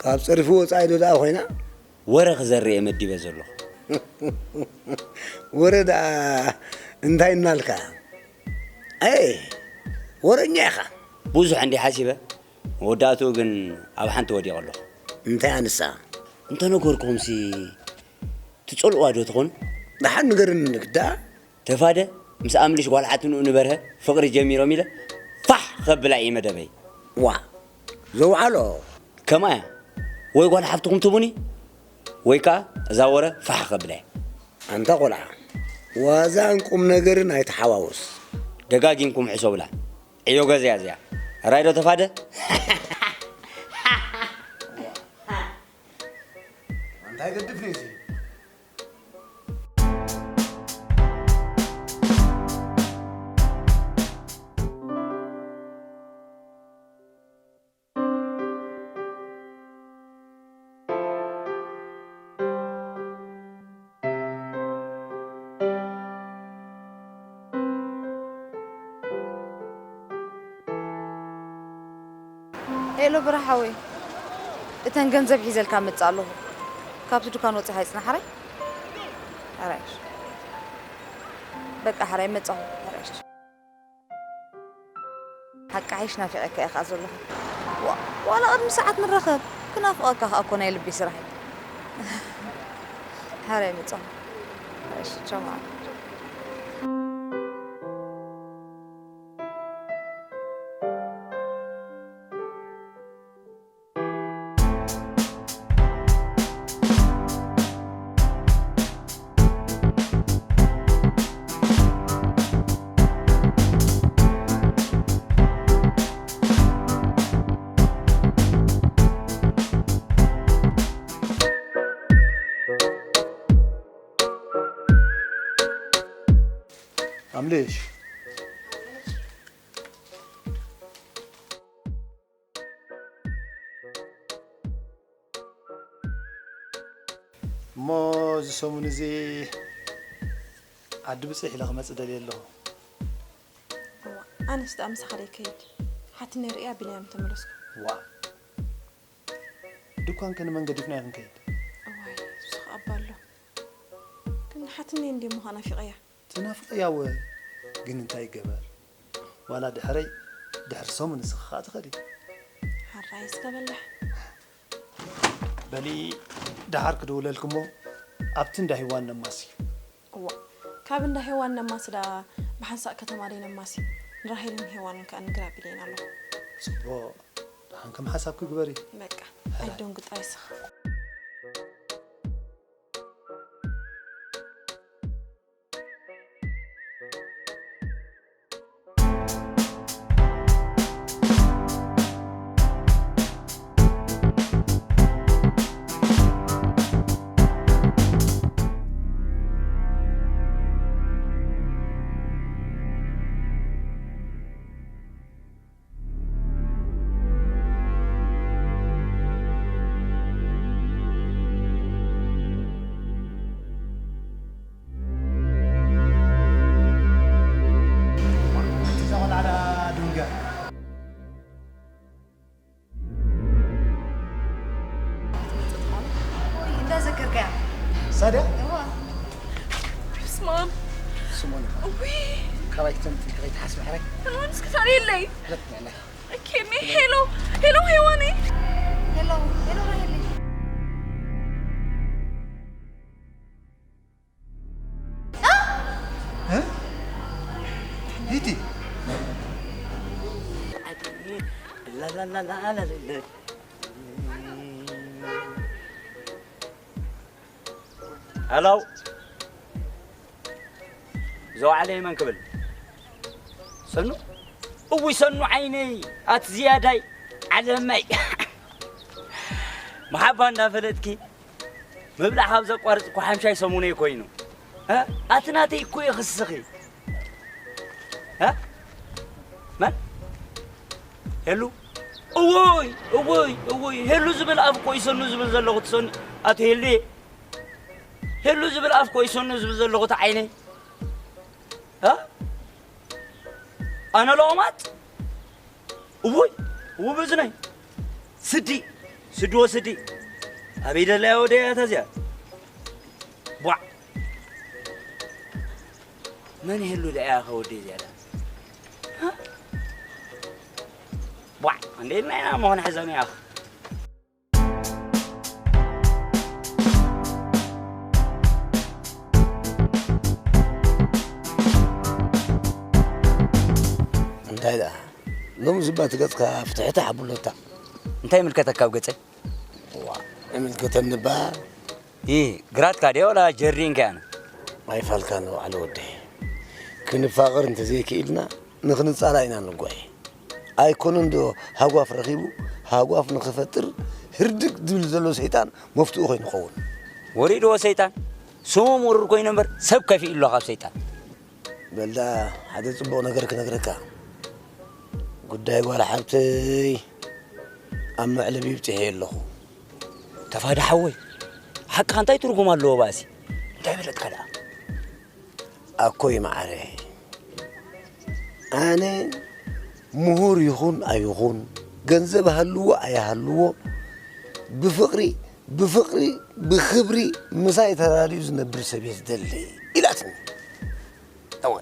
ካብ ጸርፊ ወጻኢ ዶ ደኣ ኮይና? ወረ ክዘርእ እየ መዲበ ዘለኹ። ወረ ደኣ እንታይ እናልካ? ኣይ፣ ወረኛ ኢኻ። ብዙሕ እንዲ ሓሲበ፣ መወዳእትኡ ግን ኣብ ሓንቲ ወዲቐ ኣለኹ። እንታይ ኣንሳ? እንተነገርኩምሲ ትጸልእዋ ዶ ትኾኑ? ደሓን ንገርኒ ግዳ። ተፋደ ምስ ኣምልሽ ጓል ሓትንኡ ንበርሀ ፍቕሪ ጀሚሮም ኢለ ፋሕ ኸብላ እየ መደበይ። ዋ፣ ዘውዓሎ። ከምኣ እያ። ወይ ጓል ሓፍትኹም ትቡኒ፣ ወይ ከኣ እዛ ወረ ፋሕ ኸብላ እየ። ኣንታ ቖልዓ፣ ዋዛን ቁም ነገርን ኣይተሓዋውስ። ደጋጊምኩም ሕሰቡላ። ዕዮ ገዛ እያ እዚኣ። ራይ ዶ ተፋደ? እንታይ ገድፍ እዩ እዚ? ሄሎ ብራ ሓወይ፣ እተን ገንዘብ ሒዘልካ መጽእ ኣለኹ። ካብቲ ድኳን ወጺኻ ኣይጽናሕ ሓራይ? ሓራይ። በቃ ሓራይ መጻኹ። ሓራይ። ሓቂ ሓይሽ ናፊቐካ እየ ከኣ ዘለኹ። ዋ-፣ ዋላ ቅድሚ ሰዓት ንራኸብ። ክናፍቐካ ከኣ እኮ ናይ ልቢ ስራሕ እዩ። ሓራይ መጻኹ። ሓራይ፣ ቻው። ليش؟ እሞ እዚ ሰሙን እዚ ዓዲ ብፅሕ ኢለ ክመፅእ ደልየ ኣለኹ። እዋ ኣነስ ደኣ ምሳኻ ደይከይድ ሓትነይ ርእየ ኣቢለ እየ ምተመለስኩ። ዋ ድኳን ከ ንመን ገዲፍና ኢና ክንከይድ? እዋይ እሱ ኸኣ እባ ኣሎ። ግን ሓትነይ እንድየ እሞ ኸኣ ናፊቐያ። ትናፍቐያ እወ፣ ግን እንታይ ይገበር፣ ዋላ ድሕረይ ድሕሪ ሰሙን ንስኺ ኸኣ ትኸዲ። ሓራይ እስከ በላሕ። በሊ ደሓር ክድውለልኪ እሞ ኣብቲ እንዳ ሄዋን ነማሲ። እዋ ካብ እንዳ ሄዋን ነማሲ ደኣ ብሓንሳእ ከተማ ደይ ነማሲ። ንራሄልን ሄዋንን ከኣ ንግር ኣቢለየን ኣለኹ። ጽቡቕ፣ ደሓን ከም ሓሳብኪ ግበሪ። በቃ ኣይትደንጉ ጥራይ እስኻ። እዛ ቆልዓ ደኣ ድንገር። ወይ እንዳዘከርካያ ሳድያ እዋ ስማም ስሞን ኢኻ። ውይ ካባይ ክትሰምቲ ከይትሓስቢ ሕራይ ኣሁን እስኪ ታሪለይ ሕለት ያለ ኬኒ ሄሎ ሄሎ ሄዋኔ ሄሎ ሄሎ ራሄል ሂቲ ሄሎ ዘውዓለይ መን ክብል ሰኑ እውይ ሰኑ ዓይነይ ኣቲ ዝያዳይ ዓለመይ መሓባ እንዳፈለጥኪ ምብላዕ ካብ ዘቋርጽ እኮ ሓምሻይ ሰሙነይ ኮይኑ እ? ኣቲ ናተይ እኮ ይኽስኺ እ? መን ሄሉ እውይ እውይ እውይ ሄሉ ዝብል ኣፍ እኮ ይሰኑ ዝብል ዘለኹ ትሰኑ ኣቲ ሄሉየ ሄሉ ዝብል ኣፍ እኮ ይሰኑ ዝብል ዘለኹ እቲ ዓይነይ እ? ኣነ ለኦማት እውይ ውብ እዝነይ ስዲ ስዲ ወስዲ ኣበይ ደላያ ወደያ ተዚያ ቧዕ መን ይህሉ ደኣ ከወደይ ዝያዳ ቧዕ እንዴት ናይና መኾን ሕዘን ያኽ እንታይ ደኣ ሎም ዝባ ትገጽካ ፍትሕቲ ሓብሎታ እንታይ ምልከተካ ኣብ ገጸይ ዋ ይምልከተኒ እባ ይ ግራትካ ድየ ወላ ጀሪንካ ያነ ኣይፋልካ ንባዕሉ ወደይ ክንፋቐር እንተዘይክኢልና ንኽንጻላ ኢና ንጓየ ኣይኮነን ዶ ሃጓፍ ረኺቡ ሃጓፍ ንኽፈጥር ህርድግ ዝብል ዘሎ ሰይጣን መፍትኡ ኮይኑ ኸውን ወሪድዎ ሰይጣን ስሙ ምሩር ኮይኑ እምበር ሰብ ከፊኡ ኣሎ ካብ ሰይጣን በል ደኣ ሓደ ጽቡቕ ነገር ክነግረካ። ጉዳይ ጓል ሓብተይ ኣብ መዕለቢ ብጺሐ ኣለኹ። ተፋደ ሓወይ፣ ሓቅኻ እንታይ ትርጉም ኣለዎ ባእሲ? እንታይ በለትካ ደኣ? ኣኮይ መዓረይ፣ ኣነ ምሁር ይኹን ኣይኹን፣ ገንዘብ ሃልዎ ኣይሃልዎ፣ ብፍቕሪ ብፍቕሪ ብኽብሪ ምሳይ ተራዲኡ ዝነብር ሰብ እየ ዝደሊ ኢላትኒ። እወ።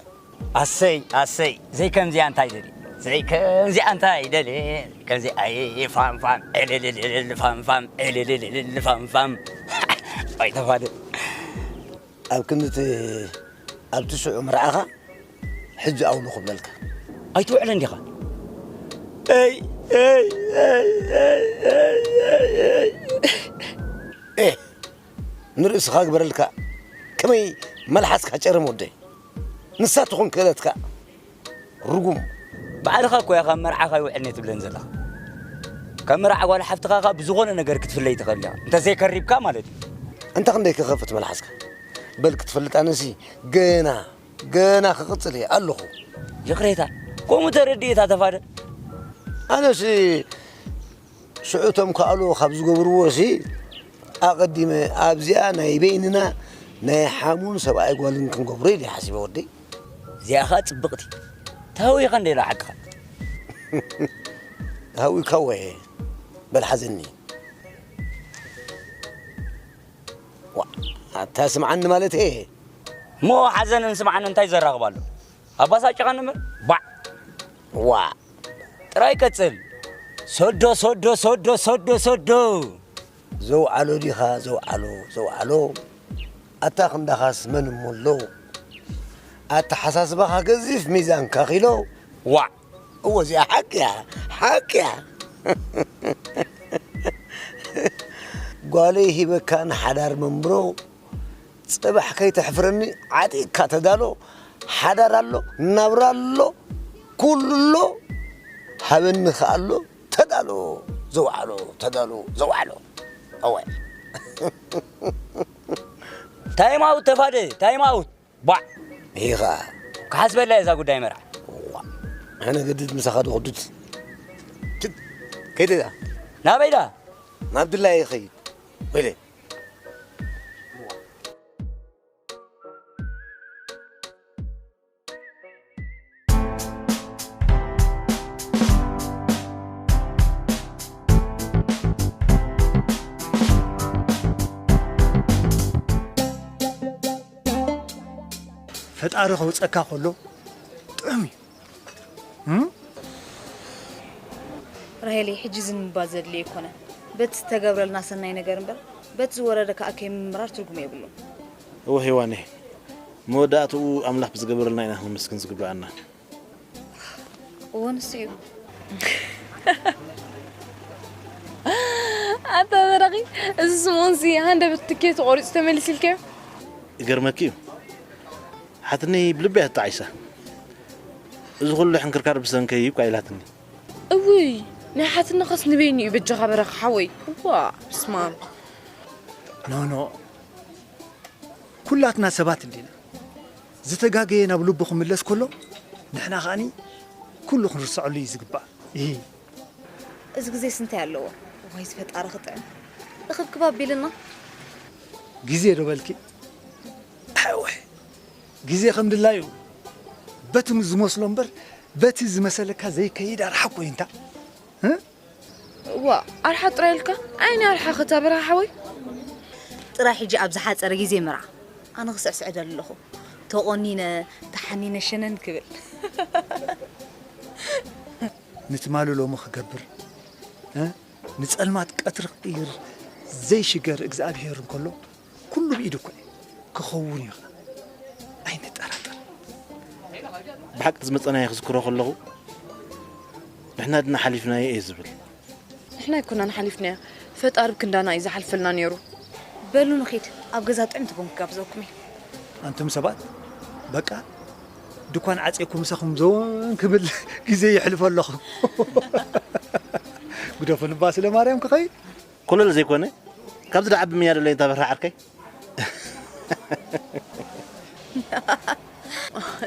ኣሰይ ኣሰይ ዘይከምዚኣ እንታይ ደልየ ዘይከምዚኣ እንታይ ደልየ ከምዚ ኣየ ፋምፋም ዕልልልልል ፋምፋም ዕልልልልል ፋምፋም ኣይተፋደ ኣብ ክንዲ እቲ ኣብቲ ሽዑ መርዓኻ ሕጂ ኣውሎ ክብለልካ ኣይትውዕልን ዲኻ? ኤህ ንርእስኻ ግበረልካ ከመይ መልሓስካ ጨርም ወደይ ንሳ ትኹን ክእለትካ ርጉም ባዕልኻ እኮ ኢኻ መርዓኻ ይውዕልኒ ትብለን ዘለኻ ካብ መርዓ ጓል ሓፍትኻ ኸኣ ብዝኾነ ነገር ክትፍለይ ትኽእል ኢኻ እንተዘይከሪብካ ማለት እዩ እንተ ክንደይ ክኸፍት መልሓስካ በል ክትፈልጥ ኣነሲ ገና ገና ክቕጽል እየ ኣለኹ። ይቕሬታ፣ ከምኡ ተረድኤታ ተፋደ። ኣነስ ሽዑ እቶም ከኣሎ ካብ ዝገብርዎ ሲ ኣቐዲመ ኣብዚኣ ናይ በይንና ናይ ሓሙን ሰብኣይ ጓልን ክንገብሮ ኢለ ሓሲበ ወደይ። እዚኣ ኸኣ ጽብቕቲ። ተሃዊኻ እንደ ኢላ ሓቅኻ። ሃዊካ ወየ። በል ሓዘኒ። ዋ፣ ኣታ ስምዓኒ ማለት እየ። እሞ ሓዘንን ስምዓንን እንታይ ዘራኽብ ኣሎ? ኣባሳጭኻኒ እምበር። ባዕ። ዋ። ጥራይ ቀጽል። ሶዶ፣ ሶዶ፣ ሶዶ፣ ሶዶ፣ ሶዶ። ዘውዓሎ ዲኻ? ዘውዓሎ፣ ዘውዓሎ። ኣታ ክንዳኻስ መን እሞ ኣሎ? ኣተሓሳስባኻ ገዚፍ ሚዛንካ ኪሎ። ዋዕ። እወ፣ እዚኣ ሓቂ እያ፣ ሓቂ እያ። ጓለይ ሂበካ ንሓዳር መንብሮ፣ ጽባሕ ከይተሕፍረኒ ዓጢቕካ ተዳሎ። ሓዳር ኣሎ፣ ናብራ ኣሎ፣ ኩሉ ኣሎ፣ ሃበኒ ከኣ ኣሎ። ተዳሎ፣ ዘውዓሎ፣ ተዳሎ፣ ዘውዓሎ። እወ። ታይም ኣውት ተፋደ፣ ታይም ኣውት። ባዕ። ይኻ። ክሓስበላ እዛ ጉዳይ መርዓ። ዋ። ኣነ ገድድ ምሳኻ ዶ ክዱድ። ትድ። ከይደ እዛ። ናበይ ዳ? ናብ ድላየ ይኸይድ። ወይለ። ፈጣሪ ከውፀካ ከሎ ጥዑም እዩ። እም? ራሄለይ፣ ሕጂ ዝንባ ዘድልዮ ኣይኮነን። በቲ ዝተገብረልና ሰናይ ነገር እምበር፣ በቲ ዝወረደ ከኣ ከይምምራር ትርጉም የብሉን። እወ ሄዋነይ፣ መወዳእትኡ ኣምላኽ ብዝገበረልና ኢና ክነመስግን ዝግብኣና። እወ፣ ንሱ እዩ። ኣታ በራኺ፣ እዚ ስምኦንሲ ሃንደበት ትኬቱ ቆሪጹ ተመሊሱ ኢልካዮ? ይገርመኪ እዩ። ሓትነይ ብልቢ እያ ተጣዒሳ። እዚ ኩሉ ሕንክርካር ብሰንከይ እዩ እኳ ኢላትኒ። እውይ፣ ናይ ሓትነኻስ ንበይኑ እዩ በጃኻ በራኺ ሓወይ። እዋ፣ በስመ ኣብ። ኖ፣ ኖ። ኩላትና ሰባት እንዲና። ዝተጋገየ ናብ ልቡ ክምለስ ከሎ፣ ንሕና ከኣኒ ኩሉ ክንርስዐሉ እዩ ዝግባእ። እሂ። እዚ ግዜስ እንታይ ኣለዎ? ዋይ ዝፈጣሪ ክጥዕም። እኽብክብ ኣቢልና። ግዜ ዶ በልኪ? ኣወ። ግዜ ከም ድላዩ በቲ ዝመስሎ እምበር በቲ ዝመሰለካ ዘይከይድ ኣርሓ እኮ እዩ እንታ። እ? እዋ፣ ኣርሓ ጥራይ ኢልካ? ኣይኒ ኣርሓ ኸታ በርሃ ሓወይ? ጥራይ ሕጂ ኣብ ዝሓጸረ ግዜ መርዓ። ኣነ ክስዕስዕ ደሊ ኣለኹ። ተቖኒነ፣ ተሓኒነ ሸነን ክብል። ንትማሊ ሎሚ ክገብር፣ እ? ንጸልማት ቀትሪ ክቕይር ዘይሽገር እግዚኣብሄር እንከሎ፣ ኩሉ ብኢዱ እኮ እዩ። ክኸውን እዩ ኸኣ። ኣይንጠራጠር። ብሓቂ ዝመጸናዮ ክዝክሮ ከለኹ፣ ንሕና ድና ሓሊፍናዮ እየ ዝብል። ንሕና ኣይኮናን ሓሊፍናዮ፣ ፈጣሪ ብክንዳና እዩ ዝሓልፈልና ነይሩ። በሉ ንኺድ፣ ኣብ ገዛ ጥዕምቲ ቡን ክጋብዘኩም እየ። ኣንቱም ሰባት፣ በቃ ድኳን ዓጽየኩም ምሳኹም ዘወን ክብል ግዜ የሕልፎ ኣለኹ። ግደፉ ንባ ስለ ማርያም ክኸይድ። ኮለል ዘይኮነ፣ ካብዚ ደዓቢ ምያ ደለይ እንታ በርሃ ዓርከይ።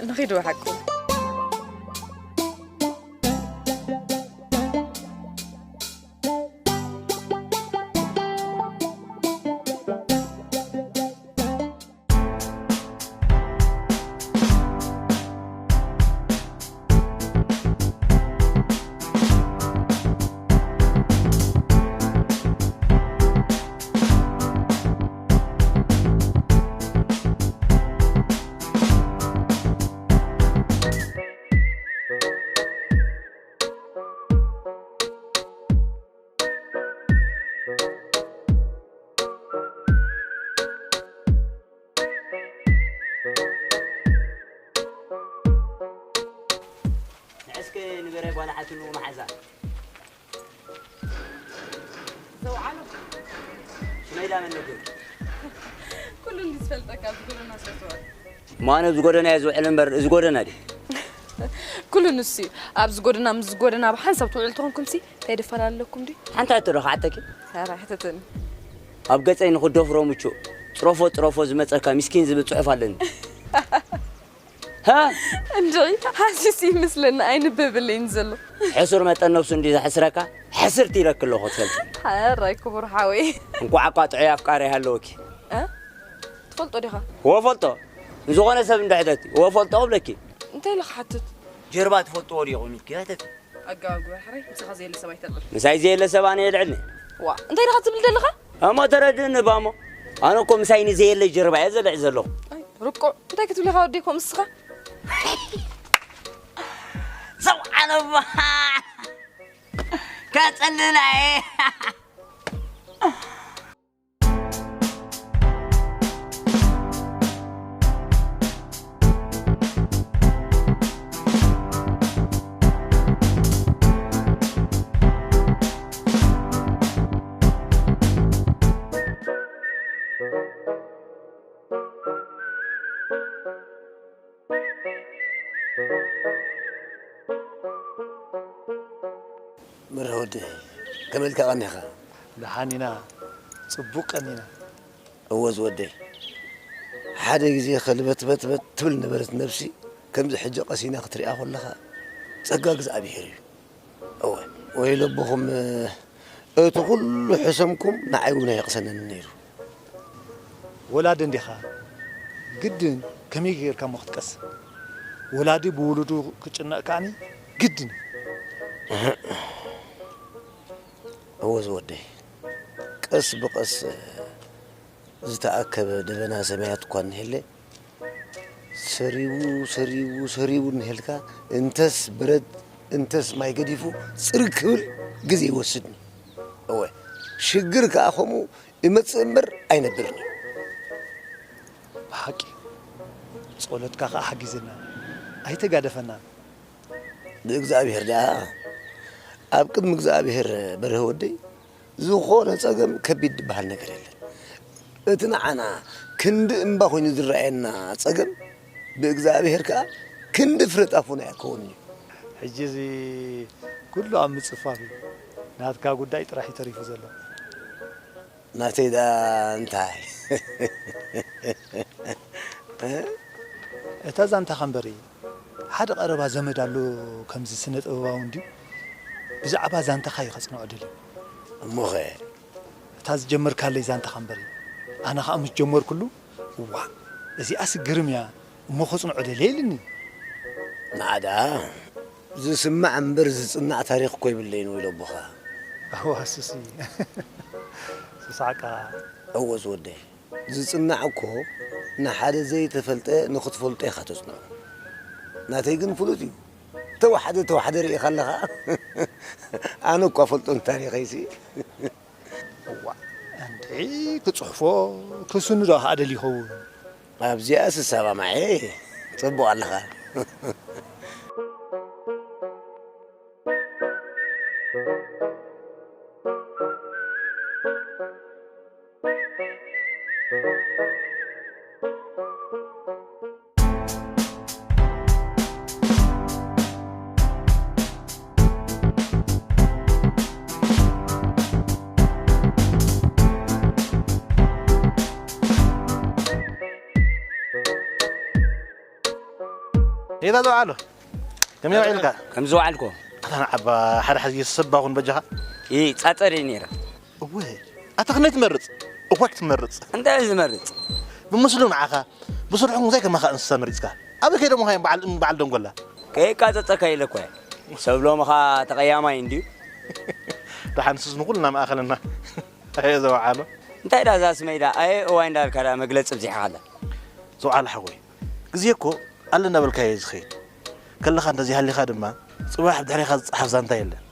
ንኺድ ብሓቁ። ንዕስከ ንበረ ጓል ሓትኑ መሓዛ። ዘውዓሎ። ሽመይ ዳ መን ነገር? ኩሉ እንዲ ዝፈልጠካ ኣብዚ ጎደና ስለ ዝውዕል። እሞ ኣነ ኣብዚ ጎደና እየ ዝውዕል እምበር፣ እዚ ጎደና ድዩ? ኩሉ ንሱ እዩ። ኣብዚ ጎደና ምስ ጎደና ብሓንሳብ ትውዕሉ ተኾንኩምሲ፣ እንታይ ድፈላለኩም ድዩ? ሓንቲ ሕቶ ዶ ክሓተኪ? ኧረ ኣይሕተተኒ። ኣብ ገጸይ ንኽደፍሮ ምቹእ፣ ጽረፎ ጽረፎ ዝመጸካ ምስኪን ዝብል ጽሑፍ ኣለኒ። እንድዒ፣ ሓሲስ ይመስለኒ ኣይንበበለይን ዘሎ። ሕሱር መጠን ነብሱ እንዲ ዘሕስረካ፣ ሕስርቲ ኢለኪ ኣለኹ ትፈልጢ። ሓራይ ክቡር ሓወይ። እንኳዕ እኳ ጥዑይ ኣፍቃሪ ሃለወኪ። እ? ትፈልጦ ዲኻ? ወፈልጦ። ንዝኾነ ሰብ እንድሕተቲ፣ ወፈልጦ እብለኪ። እንታይ ኢለ ክሓትት? ጀርባ ትፈልጥዎ ዲኹም ኢልኪ፣ ኣይተቲ። ኣጋባብ ግበር ሕራይ፣ ምሳኻ ዘየለ ሰብ ኣይተልዕል። ምሳይ ዘየለ ሰብ ኣነ የልዕልኒ። ዋ፣ እንታይ ኢኻ ትብል ዘለኻ? እሞ ተረድእኒ ባሞ። ኣነ እኮ ምሳይ ንዘየለ ጀርባ እየ ዘልዕል ዘለኹ። ኣይ፣ ርቁዕ፣ እንታይ ክትብል ኢኻ ወደይ ከምኡ ንስኻ? ሰብዓነባ! ከጸልላ እየ። መርሃ ወደይ፣ ከመይ ኢልካ ቀኒኻ? ደሓን ኢና፣ ጽቡቕ ቀኒና። እወ ዝወደይ፣ ሓደ ግዜ ከልበትበትበት ትብል ነበረት ነብሲ፣ ከምዚ ሕጂ ቀሲና ክትሪኣ ከለኻ ጸጋ እግዚኣብሄር እዩ። እወ፣ ወይለቦኹም፣ እቲ ኩሉ ሕሰምኩም ንዓይ እውን ኣየቕሰነኒ ነይሩ። ወላዲ እንዲኻ፣ ግድን ከመይ ጌርካ እሞ ክትቀስን? ወላዲ ብውሉዱ ክጭነቕ ከኣኒ ግድን እዩ። እወ ዝወደይ፣ ቀስ ብቐስ ዝተኣከበ ደበና ሰማያት እኳ እንሄለ፣ ሰሪቡ፣ ሰሪቡ፣ ሰሪቡ እንሄልካ፣ እንተስ በረድ፣ እንተስ ማይ ገዲፉ ጽርግ ክብል ግዜ ይወስድ። እወ፣ ሽግር ከኣ ከምኡ ይመጽእ እምበር ኣይነብርን እዩ። ብሓቂ፣ ጸሎትካ ከኣ ሓጊዘና፣ ኣይተጋደፈናን። ብእግዚኣብሔር ደኣ፣ ኣብ ቅድሚ እግዚኣብሔር በርሀ ወደይ፣ ዝኾነ ጸገም ከቢድ ዝበሃል ነገር የለን። እቲ ንዓና ክንዲ እምባ ኮይኑ ዝረኣየና ጸገም፣ ብእግዚኣብሔር ከኣ ክንዲ ፍረ ጣፉና ይከውን እዩ። ሕጂ እዚ ኩሉ ኣብ ምጽፋፍ እዩ። ናትካ ጉዳይ ጥራሕ እዩ ተሪፉ ዘሎ። ናተይ ደኣ እንታይ? እ? እታ ዛንታኻ እምበሪ፣ ሓደ ቀረባ ዘመድ ኣሎ ከምዚ ስነ ጥበባዊ እንድዩ። ብዛዕባ ዛንታኻ እዩ ከጽንዖ ደልዩ። እሞኸ? እታ ዝጀመርካለይ ዛንታኻ እምበሪ፣ ኣነ ኸኣ ምስ ጀመርኩሉ፣ እዋእ፣ እዚኣስ ግርም እያ፣ እሞ ከጽንዖ ደልየ ኢልኒ። ንዓ ደኣ ዝስማዕ እምበር ዝጽናዕ ታሪኽ እኮ የብለይን ወይለ ኣቦኻ። እዋ፣ ሱሲ። ስሳዕካ። እወ ዝወደይ፣ ዝጽናዕ እኮ ንሓደ ዘይተፈልጠ ንኽትፈልጦ ኢኻ ተጽንዖ። ናተይ ግን ፍሉጥ እዩ። ተዋሕደ፣ ተዋሕደ ርኢኻ ኣለኻ? ኣነ እኳ ፈልጦን ታሪኸይሲ። እዋ፣ እንድዒ ክጽሕፎ ክስንዶ ከኣ ደልዩ ይኸውን። ኣብዚኣ ስሰማማዐ ጽቡቕ ኣለኻ። ጌታ ዝወዓሎ። ከመይ ውዒልካ? ከም ዝወዓልኩ። ኣታ ንዓባ ሓደ ሕዚ ሰባ ኩን በጃኻ። ይጻጸር እየ ነይረ። እወ፣ ኣታ ክንደይ ትመርጽ? እዋይ ትመርጽ። እንታይ ዝመርጽ? ብምስሉ ንዓኻ፣ ብስርሑ እንታይ ከማኻ እንስሳ መሪጽካ? ኣበይ ከይደ ምዃን በዓል፣ በዓል ደንጎላ? ከየቃጸጸካ ኢለ እኮ እየ። ሰብ ሎምኻ ተቐያማይ እንድዩ። ደሓን ንሱስ ንኹልና መኣኸለና። ኣየ ዘወዓሎ። እንታይ ዳ እዛ ስመይ ዳ ኣየ እዋይ እንዳልካ ዳ መግለጺ ኣብዚሕኻላ። ዘወዓሎ ሓወይ፣ ግዜ እኮ ኣለ እንዳበልካዮ እዩ ዝኸይድ። ከለኻ እንተዘይሃሊኻ ድማ፣ ጽባሕ ብድሕሬኻ ዝጸሓፍ ዛንታ የለን።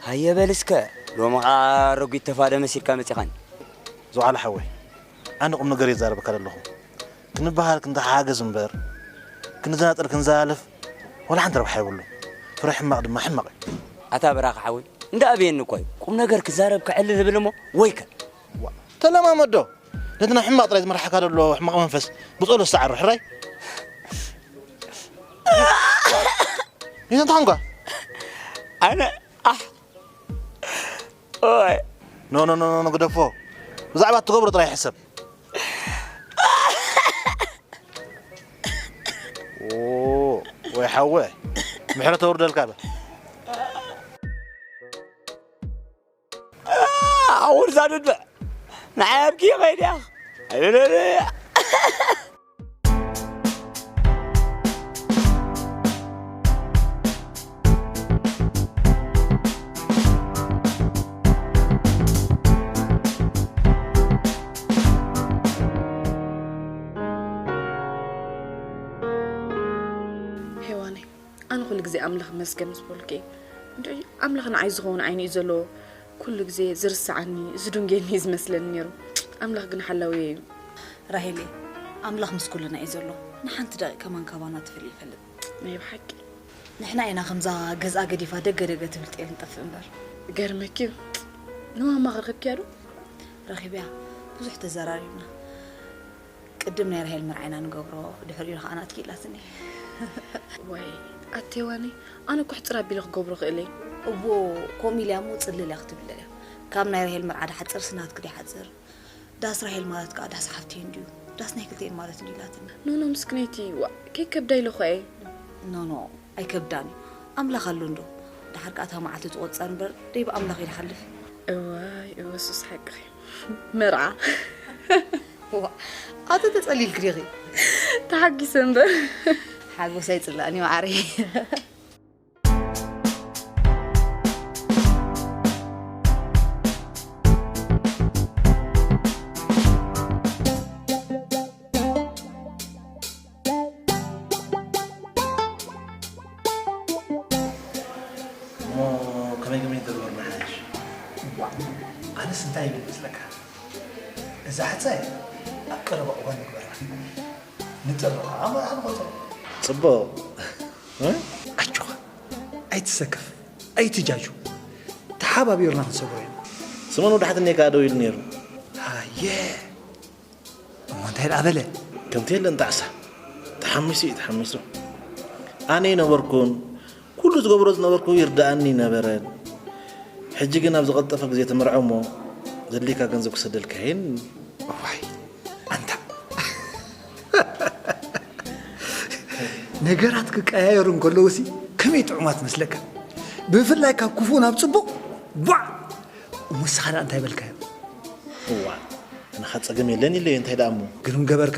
ሃየ በል እስከ፣ ሎሚ ኸኣ ረጒድ ተፋደ መሲልካ መጺኻኒ። ዘውዓለ ሓወይ፣ ኣነ ቁም ነገር እየ ዝዛረበካ ዘለኹ። ክንበሃል፣ ክንተሓጋገዝ እምበር፣ ክንዘናጠል፣ ክንዘላለፍ፣ ወላ ሓንቲ ረብሓ የብሉን። ፍረ ሕማቕ ድማ ሕማቕ እዩ። ኣታ በራኺ ሓወይ፣ እንዳ ኣብየኒ እኮ እዩ። ቁም ነገር ክዛረብ ክዕልል እብል እሞ፣ ወይከ። ዋ፣ ተለማመዶ። ነቲ ናብ ሕማቕ ጥራይ ዝመርሓካ ዘሎ ሕማቕ መንፈስ ብጸሎት ዝተዓሮ ሕራይ። ይዘንታ ኾንኳ? ኣነ፣ ኣሕ፣ ኦይ። ኖ፣ ኖ፣ ኖ፣ ኖ፣ ግደፎ። ብዛዕባ እትገብሮ ጥራይ ሕሰብ። ኦ፣ ወይ ሓወ፣ ምሕረት ኣውርደልካ በ። ኣውርዛ ድድዕ። ንዓይ ኣብኪ ኸይድ እያ። ሄዋነይ፣ ኣነ ኩሉ ግዜ ኣምላኽ ይመስገን ምስ በልኩ እየ። እንድዒ ኣምላኽ ንዓይ ዝኸውን ዓይኒ እዩ ዘለዎ። ኩሉ ግዜ ዝርስዓኒ፣ ዝድንጌኒ እዩ ዝመስለኒ ነይሩ። ኣምላኽ ግን ሓላውየ እዩ። ራሄለይ፣ ኣምላኽ ምስ ኩልና እዩ ዘሎ። ንሓንቲ ደቂቕ ከማን ካባና ተፈልዩ ይፈልጥ። ናይ ብሓቂ። ንሕና ኢና ከምዛ ገዝኣ ገዲፋ ደገ ደገ ትብል ጤል ንጠፍእ እምበር። ገርመኪ እዩ። ንማማ ከረኸብክያ ዶ? ረኺብያ። ብዙሕ ተዘራሪብና። ቅድም ናይ ራሄል መርዓ ኢና ንገብሮ፣ ድሕሪኡ ኸዓ ናትኪ ኢላትኒ። ዋይ፣ ኣቴ ዋኒ፣ ኣነ እኮ ሕጽር ኣቢለ ክገብሮ ክእል እየ። እዎ፣ ከምኡ ኢልያ እሞ ጽልል እያ ክትብል እያ። ካብ ናይ ራሄል መርዓ ድሓጽር ስናትኪ ድሓጽር። ዳስ ራሄል ማለት ከኣ ዳስ ሓፍቲ እንድዩ። ዳስ ናይ ክልቴን ማለት እንድዩ ኢላትኒ። ኖኖ፣ ምስክነይቲ፣ ዋ፣ ከይከብዳ ኢለ እኮ እየ። ኖኖ፣ ኣይከብዳን እዩ። ኣምላኽ ኣሎ እንዶ። ደሓር ከኣ እታ መዓልቲ ትቖጸር እምበር፣ ደይ ብኣምላኽ እዩ ድሓልፍ። እዋይ፣ እወ፣ ሱስ ሓቅኺ። መርዓ። ዋ፣ ኣቶ ተጸሊልኪ ዲኺ? ተሓጊሰ እምበር። ሓጎስ ኣይጽላእን እዩ፣ መዓረይ። እሞ ከመይ ከመይ ተግበርና ሓይሽ? ዋእ፣ ኣነስ እንታይ ይብል መስለካ? እዛ ሕጸ ኣብ ቀረባ እዋን ንግበራ። ንጥሪ ኸዓ መርዓ ንቖጽሮ። ጽቡቕ። እ? ኣጆኻ፣ ኣይትሰከፍ፣ ኣይትጃጁ። ተሓባቢርና ክንሰግሮ ኢና። ስመን ወዲ ሓትነይ ከኣ ደው ኢሉ ነይሩ። ኣየ። እሞ እንታይ ደኣ በለ? ከምቲ የለን ጣዕሳ። ተሓሚሱ እዩ ተሓሚሱ። ኣነ ይነበርኩን፣ ኩሉ ዝገብሮ ዝነበርኩ ይርድኣኒ ይነበረን። ሕጂ ግን ኣብ ዝቐልጠፈ ግዜ ትምርዖ እሞ ዘድልየካ ገንዘብ ክሰደልካ እየን። እዋይ፣ ኣንታ። ነገራት ክቀያየሩ እንከለዉሲ ከመይ ጥዑማት መስለካ? ብፍላይ ካብ ክፉእ ናብ ጽቡቕ፣ ዋዕ! እሞ ንስኻ ደኣ እንታይ በልካዮ? እዋ፣ ኣነኻ ጸገም የለን ኢለዮ፣ እንታይ ደኣ እሞ? ግርም ገበርካ፣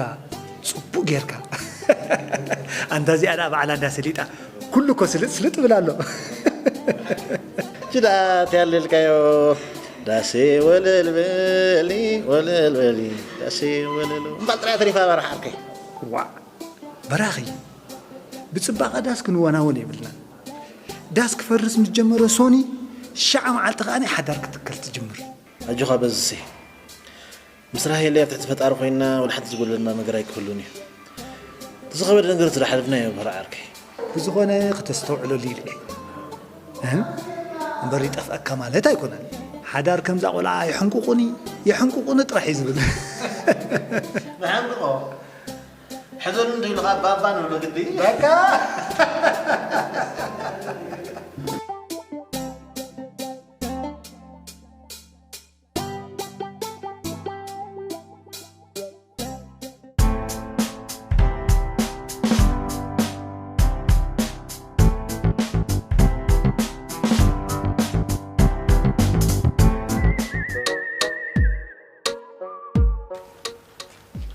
ጽቡቕ ጌርካ። ኣንታ እዚኣ ደኣ ባዕላ እንዳ ሰሊጣ፣ ኩሉ እኮ ስልጥ ስልጥ ይብል ኣሎ። እቺ ደኣ እንታይ ኣለልካዮ? ዳሴ ወለል በሊ፣ ወለል በሊ፣ ዳሴ ወለል። እምባል ጥራይ ተሪፋ በራሕ ዓርከይ። ዋዕ፣ በራኺ፣ ብጽባቐ ዳስ ክንወናወን የብልናን። ዳስ ክፈርስ ምስ ጀመረ ሶኒ፣ ሸዓ መዓልቲ ከኣ ናይ ሓዳር ክትከል ትጅምር። ኣጆኻ በዝሲ። ምስ ራሄለይ ኣብ ትሕቲ ፈጣሪ ኮይንና፣ ወላ ሓንቲ ዝጎድለና ነገር ኣይክህሉን እዩ። እቲ ዝኸበደ ነገር እቲ ዝሓለፍናዮ፣ በራ ዓርከይ። ብዝኾነ፣ ክተስተውዕለሉ ኢለ እየ። እህ? እምበር ይጠፍኣካ ማለት ኣይኮነን። ሓዳር ከምዛ ቆልዓ የሕንቁቑኒ፣ የሕንቁቑኒ ጥራሕ እዩ ዝብል። ንሓንቅቖ። ሕዘሉ እንተይሉ ኸዓ ባባ ንብሎ ግዲ። በቃ።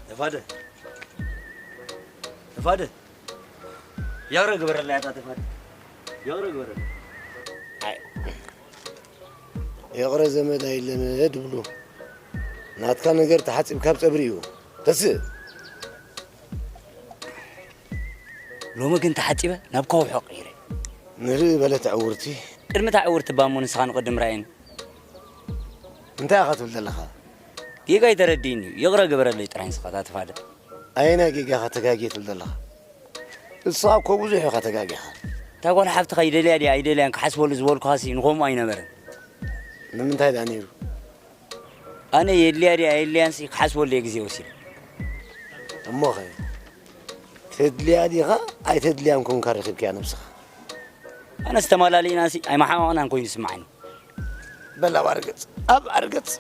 ተፋደ። ተፋደ። ይቕረ ግበረለይ ኣታ ተፋደ። ይቕረ ግበረለይ። ኣይ። ይቕረ ዘመድ ኣይለመድ ይብሉ። ናትካ ነገር ተሓጺብካ ኣብ ጸብሪ እዩ። ተስእ። ሎሚ ግን ተሓጺበ ናብ ከውሒ ቀይረ። ንርኢ በለት ዕውርቲ። ቅድሚ እታ ዕውርቲ እባ እሞ ንስኻ ንቕድም ርኣየኒ። እንታይ ኢኻ ትብል ዘለኻ? ጌጋ ኣይተረዲእኒ እዩ። ይቕረ ግበረለይ ጥራይ ንስኻ እታ ተፋደ። ኣየናይ ጌጋ ኢኻ ተጋግየ ትብል ዘለኻ? ንስኻ እኮ ብዙሕ ኢኻ ተጋጊኻ። እታ ጓል ሓፍትኻ ይደልያ ድያ ኣይደልያን ክሓስበሉ ዝበልኩኻሲ ንኸምኡ ኣይነበረን። ንምንታይ ደኣ ነይሩ? ኣነ የድልያ ድያ ኣየድልያንሲ ክሓስበሉ እየ ግዜ ወሲደ። እሞኸ ተድልያ ዲኻ ኣይተድልያን ኮንካ ረኺብካያ ነብስኻ? ኣነስ ተማላሊእናሲ ኣይመሓመቕናን ኮይኑ ይስምዓኒ። በል ኣብ ኣርገጽ፣ ኣብ ኣርገጽ።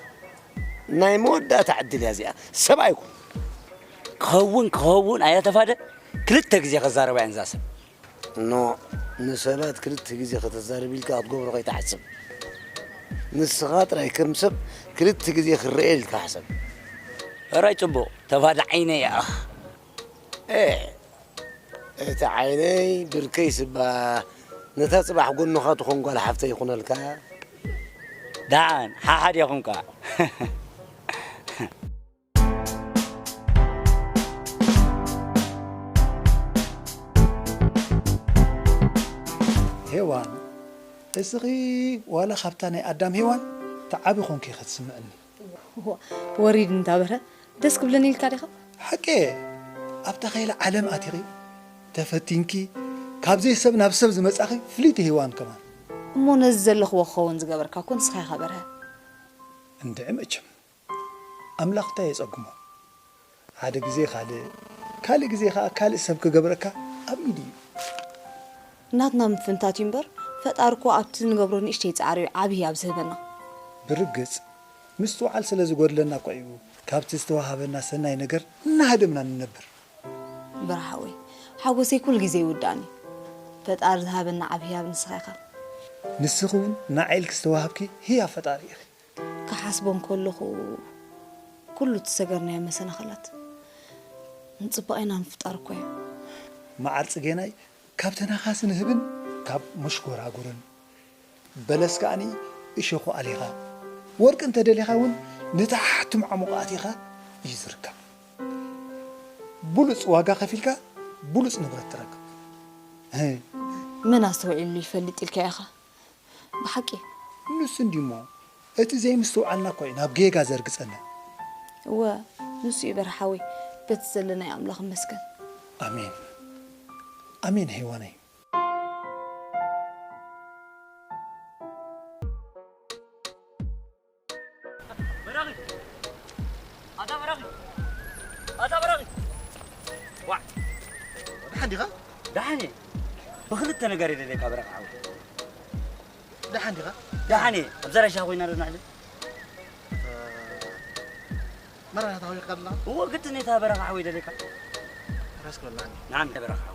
ናይ መወዳእታ ዕድል እያ እዚኣ። ሰብኣይ ኩን። ክኸውን፣ ክኸውን፣ ኣያ ተፋደ። ክልተ ግዜ ከዛረባ እየን እዛ ሰብ። ኖ፣ ንሰባት ክልተ ግዜ ከተዛርብ ኢልካ ክትገብሮ ከይትሓስብ። ንስኻ ጥራይ ከም ሰብ ክልተ ግዜ ክረአ ኢልካ ሕሰብ። ሕራይ ጽቡቕ፣ ተባዳ ዓይነይ እያ። ኤ፣ እቲ ዓይነይ ብርከይ ስባ፣ ነታ ጽባሕ ጎንኻ ትኾን ጓል ሓፍተይ ይኹነልካ። ደሓን፣ ሓሓድ ኢኹም ከኣ። ሄዋን፣ እስኺ ዋላ ካብታ ናይ ኣዳም ሄዋን ትዓቢ ኾንኪ ኢኺ ትስምዕኒ። ዋ፣ ወሪድ እንታ በረ፣ ደስ ክብለኒ ኢልካ ዲኻ? ሓቂ፣ ኣብታ ኸይላ ዓለም ኣቲኺ፣ ተፈቲንኪ፣ ካብ ዘይሰብ ናብ ሰብ ዝመጻኺ ፍልይቲ ሄዋን ከማን። እሞ ነዚ ዘለኽዎ ክኸውን ዝገበርካ እኮ ንስኻ ኢኻ በርሀ። እንድዒ መቸም፣ ኣምላኽ እንታይ የጸግሞ? ሓደ ግዜ ካልእ፣ ካልእ ግዜ ኸኣ ካልእ ሰብ ክገብረካ ኣብ ኢዱ እዩ። ናትና ምፍንታት እዩ እምበር፣ ፈጣሪ እኮ ኣብቲ ንገብሮ ንእሽተይ ጻዕሪ እዩ ዓብዪ ህያብ ዝህበና። ብርግጽ፣ ምስትውዓል ስለ ዝጎድለና እኮ እዩ ካብቲ ዝተዋሃበና ሰናይ ነገር እናሃደምና ንነብር። በርሃወይ፣ ሓጎሰይ ኩሉ ግዜ ይውዳእኒ። ፈጣሪ ዝሃበና ዓብዪ ህያብ ንስኻ ኢኻ። ንስኺ እውን ንዓይ ኢልኪ ዝተዋሃብኪ ህያብ ፈጣሪ ኢኺ። ክሓስቦ እንከለኹ፣ ኩሉ እቲ ዝሰገርናዮ መሰናኽላት ንጽባቐና ምፍጣር እኮ እዩ። መዓር ጽጌናይ ካብ ተናኻሲ ንህብን ካብ መሽጎራጉርን፣ በለስ ከኣኒ እሾኹ ኣሊኻ፣ ወርቂ እንተደሊኻ እውን ንታሕቲ ማዕሙቕ ኣቲኻ እዩ ዝርከብ። ብሉጽ ዋጋ ከፊልካ ብሉጽ ንብረት ትረክብ። ህ። መን ኣስተውዒሉ ይፈልጥ ኢልካ ኢኻ? ብሓቂ። ንሱ እንዲሞ፣ እቲ ዘይምስትውዓልና እኮ እዩ ናብ ጌጋ ዘርግጸና። እወ፣ ንሱ እዩ በርሓወይ፣ በቲ ዘለናዮ ኣምላኽ ይመስገን። ኣሜን። ኣሜን ሄዋነይ። በራኺ! ኣታ በራኺ! ኣታ በራኺ! ዋዕ! ደሓን ዲኻ? ደሓን እየ። ብኽልተ ነገር እየ ደልየካ በራኺ ሓወይ። ደሓን ዲኻ? ደሓን እየ። ኣብዛ ራሻ ኮይና ዶ ንዕሊ? መራሕታ ሆይ ቀላ? እዎ ግድን እየ እታ በራኺ ሓወይ ደልየካ። ራስ ክበላዕኒ። ንዓም በራኺ ሓወይ።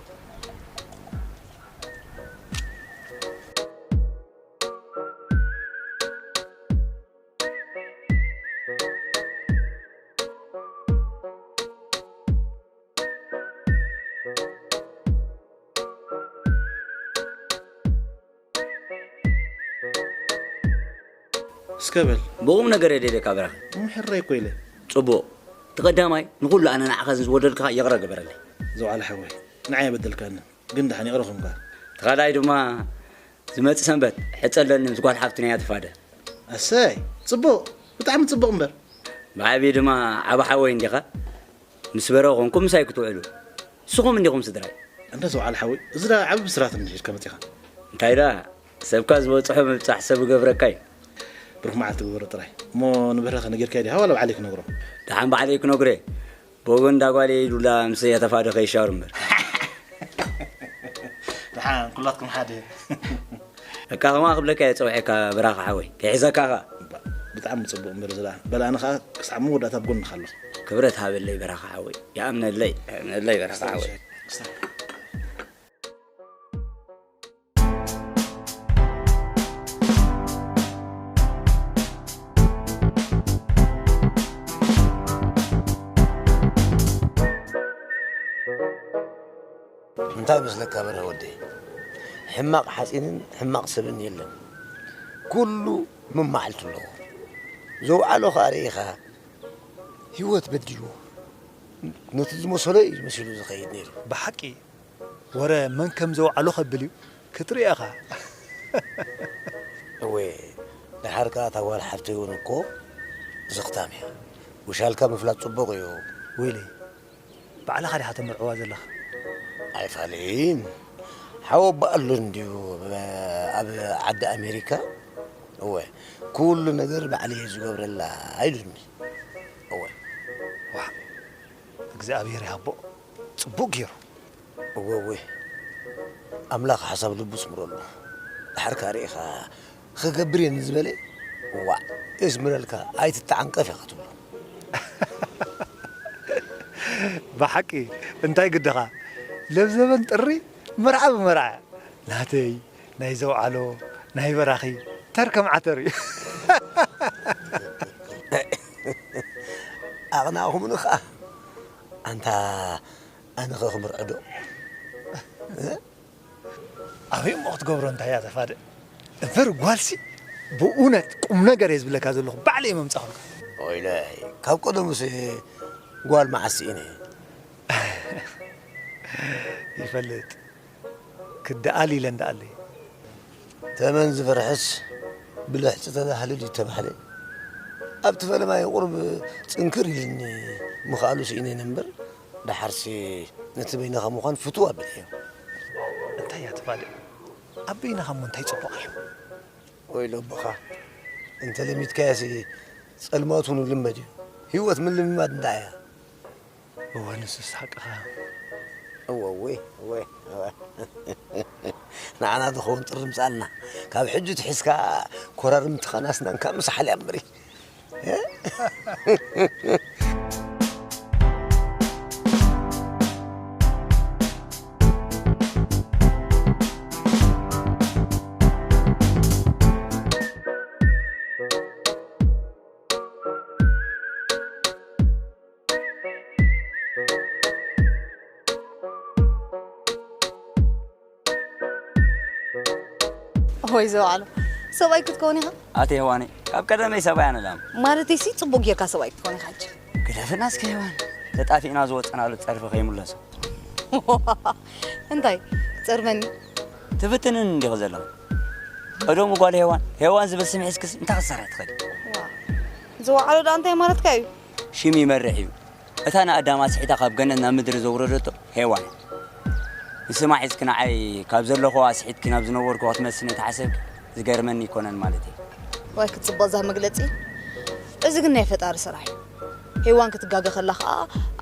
እስከ በል። ብቑም ነገር እየ ደልየካ ብራኸ። ምሕረይ እኮ ኢለ። ጽቡቕ። እቲ ቀዳማይ ንኹሉ ኣነ ንዓኻ ዝወደድካ ይቕረ ግበረለይ። ዘውዓለ ሓወይ፣ ንዓይ ኣይበደልካንን። ግን ደሓን ይቕረ ኹንካ። እቲ ካልኣይ ድማ ዝመጽእ ሰንበት ሕጸለኒ ምስ ጓል ሓፍትና እያ ትፋደ። ኣሰይ፣ ጽቡቕ፣ ብጣዕሚ ጽቡቕ እምበር። ብዓብዪ ድማ ዓቢ ሓወይ እንዲኻ። ምስ በረ ኾንኩም ምሳይ ክትውዕሉ። ንስኹም እንዲኹም ስድራይ። እንዳ ዘውዓለ ሓወይ፣ እዚ ደኣ ዓቢ ብስራት እንዲኺ ሒዝካ መጺኻ። እንታይ ደኣ፣ ሰብካ ዝበጽሖ ምብጻሕ ሰብ ይገብረካ እዩ። ብሩኽ መዓልቲ ግበሮ ጥራይ። እሞ ንበረኸ ነጊርካዮ ዲኻ ዋላ ባዕለይ ክነግሮ? ደሓን ባዕለይ ክነግሮ እየ። ብወገን እንዳ ጓለይ ኢሉላ ምስ እተፋደኸ ይሻሩ እምበር። ደሓን ኩላትኩም ሓደ። እካ ኸማ ክብለካ እየ ጸውዔካ ብራኸ ሓወይ። ከይሕዘካ ኸኣ። እባ፣ ብጣዕሚ ጽቡቕ እምበር እዚ ደኣ። በል ኣነ ኸኣ ክሳዕ መወዳእታ ኣብ ጎንኻ ኣለኹ። ክብረት ሃበለይ ብራኸ ሓወይ። ይኣምነለይ፣ ይኣምነለይ ብራኸ ሓወይ። ክስታይ። እንታይ መስለካ በርሀ ወደይ? ሕማቕ ሓጺንን ሕማቕ ሰብን የለን። ኩሉ መማዕልቱ ኣለዎ። ዘውዓሎ ኸኣ ርኢኻ ህይወት በዲልዎ። ነቲ ዝመሰሎ እዩ መሲሉ ዝኸይድ ነይሩ። ብሓቂ ወረ መን ከም ዘውዓሎ ከብል እዩ ክትርኢ ኢኻ። እወ፣ ደሓር ከኣ እታ ጓል ሓፍተይ እውን እኮ ዝኽታም እያ። ውሻልካ ምፍላጥ ጽቡቕ እዩ። ወይለይ፣ ባዕልኻ ዲኻ ተመርዕዋ ዘለኻ? ኣይፋልን። ሓወቦኣ ኣሎ እንድዩ ኣብ፣ ኣብ ዓዲ ኣሜሪካ። እወ፣ ኩሉ ነገር ባዕለይ እየ ዝገብረላ ኢሉኒ። እወ። ዋእ፣ እግዚኣብሔር ይሃቦ። ጽቡቕ ገይሩ። እወ፣ እወ። ኣምላኽ ሓሳብ ልቡ ስምረሉ። ድሓር ከኣ ርኢኻ ክገብር እየ ንዝበለ፣ ዋእ፣ የስምረልካ፣ ኣይትተዓንቀፍ ኢኻ ትብሎ። ብሓቂ፣ እንታይ ግድኻ? ለብዘበን ጥሪ መርዓ ብመርዓ ናተይ ናይ ዘውዓሎ ናይ በራኺ ተር ከም ዓተር እዩ። ኣቕናእኹምኒ ኸዓ ኣንታ ኣነ ኸ ክምርዐዶ ኣበይ እሞ ክትገብሮ እንታይ እያ ተፋደ እምበር ጓልሲ ብእውነት ቁም ነገር እየ ዝብለካ ዘለኹ ባዕለ እየ መምፃኹልካ። ወይለይ ካብ ቀደሙስ ጓል መዓስ ስኢነ ይፈልጥ ክደኣል ኢለ እንዳኣለይ ተመን ዝፈርሕስ ብልሕፂ ተዛህልል እዩ ተባህለ ኣብቲ ፈለማይ ቁርብ ፅንክር ኢልኒ ምኽኣሉ ስኢነ እምበር ደሓርሲ ነቲ በይንኻ ምዃን ፍትው ኣቢለዮ እንታይ እያ ተፋደ ኣብ በይንኻ እሞ እንታይ ፅቡቕ ኣሎ ወይሎ ኣቦኻ እንተለሚድካዮሲ ጸልማቱ ንልመድ እዩ ህይወት ምልምማድ እንዳ እያ እወ ንሱስ ሓቅኻ እወ እወ እወ ንዓና ዝኸውን ጥሪ ምጻልና ካብ ሕጂ ትሒዝካ ኮራርምትኻን ኣስናንካ ምሳሓል እያ እምበሪ ሆይ ዘውዓሎ ሰብኣይ ክትከውን ኢኻ ኣቲ ሄዋነይ ካብ ቀደመይ ሰብኣይ ኣነ ላም ማለተይሲ ፅቡቅ ጌርካ ሰብኣይ ክትከውን ኢኻ ሕጂ ግደፍና እስከ ሄዋን ተጣፊእና ዝወፀናሉ ፀርፊ ከይምለሶ እንታይ ክፀርፈኒ ትፍትንን እንዲኺ ዘለኺ ቀደሙ ጓል ሄዋን ሄዋን ዝብል ስም ሒዝክስ እንታይ ክትሰርሒ ትኽእሊ ዘውዓሎ ደኣ እንታይ ማለትካ እዩ ሽም ይመርሕ እዩ እታ ንኣዳም ኣስሒታ ካብ ገነት ናብ ምድሪ ዘውረደቶ ሄዋን ንስማ ሒዝኪ ንዓይ ካብ ዘለኹዋ ኣስሒትኪ ናብ ዝነበርኩ ክትመልስኒ ተሓሰብኪ ዝገርመኒ ኣይኮነን ማለተይ ዋይ ክትፅብቕ እዛ መግለፂ እዚ ግን ናይ ፈጣሪ ስራሕ እዩ ሄዋን ክትጋገ ከላ ከዓ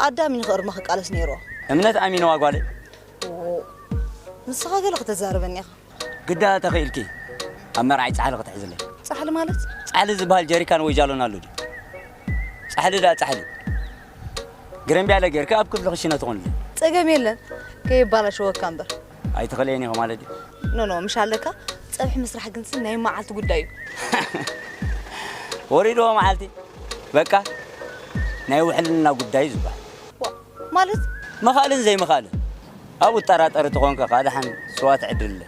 ኣዳም እዩ ንኽእርማ ክቃለስ ነይርዎ እምነት ኣሚንዋ ጓለይ ንስኻ ገለ ክተዛርበኒ ኢኻ ግዳ ተኽኢልኪ ኣብ መርዓይ ጻሕሊ ክትሕዝለይ። ጻሕሊ ማለት? ጻሕሊ ዝበሃል ጀሪካን ወይ ጃሎን ኣሎ ድዩ? ጻሕሊ ደኣ ጻሕሊ። ግረምቢያለ ጌርኪ ኣብ ክፍሊ ክሽነ ትኾንለይ። ጸገም የለን ከየባላሸወካ እምበር። ኣይትኽእለየን ኢኺ ማለት ድዩ? ኖ ኖ ምሽ ኣለካ ጸብሒ ምስራሕ ግንሲ ናይ መዓልቲ ጉዳይ እዩ። ወሪድዎ መዓልቲ በቃ ናይ ውሕልና ጉዳይ እዩ ዝበሃል። ማለት ምኽኣልን ዘይምኽኣልን ኣብኡ ትጠራጠሪ ተኾንካ ከዓ ደሓን ስዋ ትዕድልለ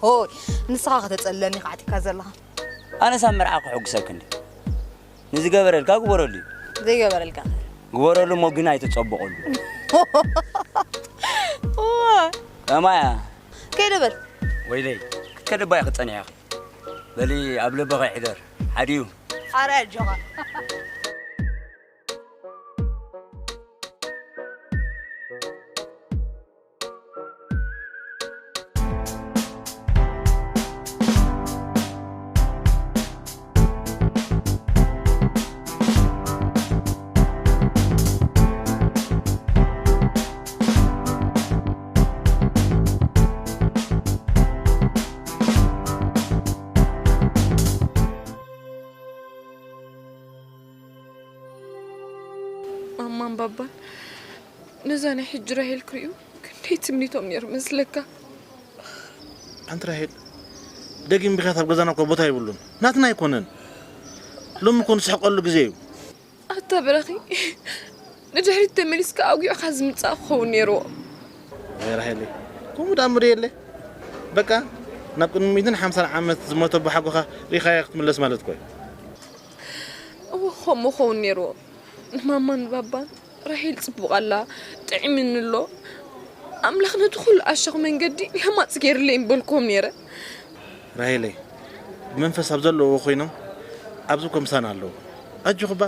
ሆይ ንስኻ ከተፀልለኒ ኢኻ ዓቲካ ዘለኻ ኣነስ ኣብ መርዓ ክሕጉሰኪ እንዲ ንዝገበረልካ ግበረሉ እዩ ዘይገበረልካ ግበረሉ እሞ ግን ኣይተፀብቐሉ ከማያ ከይደ በል ወይለይ ክትከደባይ ክፀኒሕ ኢኺ በሊ ኣብ ልብኺ ይሕደር ሓድዩ ኣረ ኣጆኻ ማማን ባባን ነዛ ናይ ሕጂ ራሄል ክርእዩ ክንደይ ትምኒቶም ነይሩ መስለካ? ኣንቲ ራሄል፣ ደጊም ብኽያት ኣብ ገዛና እኮ ቦታ የብሉን። ናትና ኣይኮነን። ሎሚ እኮ ንስሕቀሉ ግዜ እዩ። ኣታ ብራኺ፣ ንድሕሪት ተመሊስካ ኣጒዕኻ ዝምጻእ ክኸውን ነይርዎ። ኣይ ራሄለይ፣ ከምኡ ደኣ እምበር የለ። በቃ፣ ናብ ቅድሚ ሚእትን ሓምሳን ዓመት ዝሞተ ኣቦሓጎኻ ሪኢኻያ ክትምለስ ማለት እኮ እዩ። እወ፣ ከምኡ ክኸውን ነይርዎ። ንማማን ንባባን ራሄል ጽቡቕ ኣላ፣ ጥዒምኒ ኣሎ። ኣምላኽ ነቲ ኩሉ ኣሻኹ መንገዲ ለማጽ ገይርለይ ምበልክዎም ነይረ። ራሄለይ፣ ብመንፈስ ኣብ ዘለውዎ ኮይኖም ኣብዚ እኮ ምሳና ኣለዉ። ኣጆኺ እባ።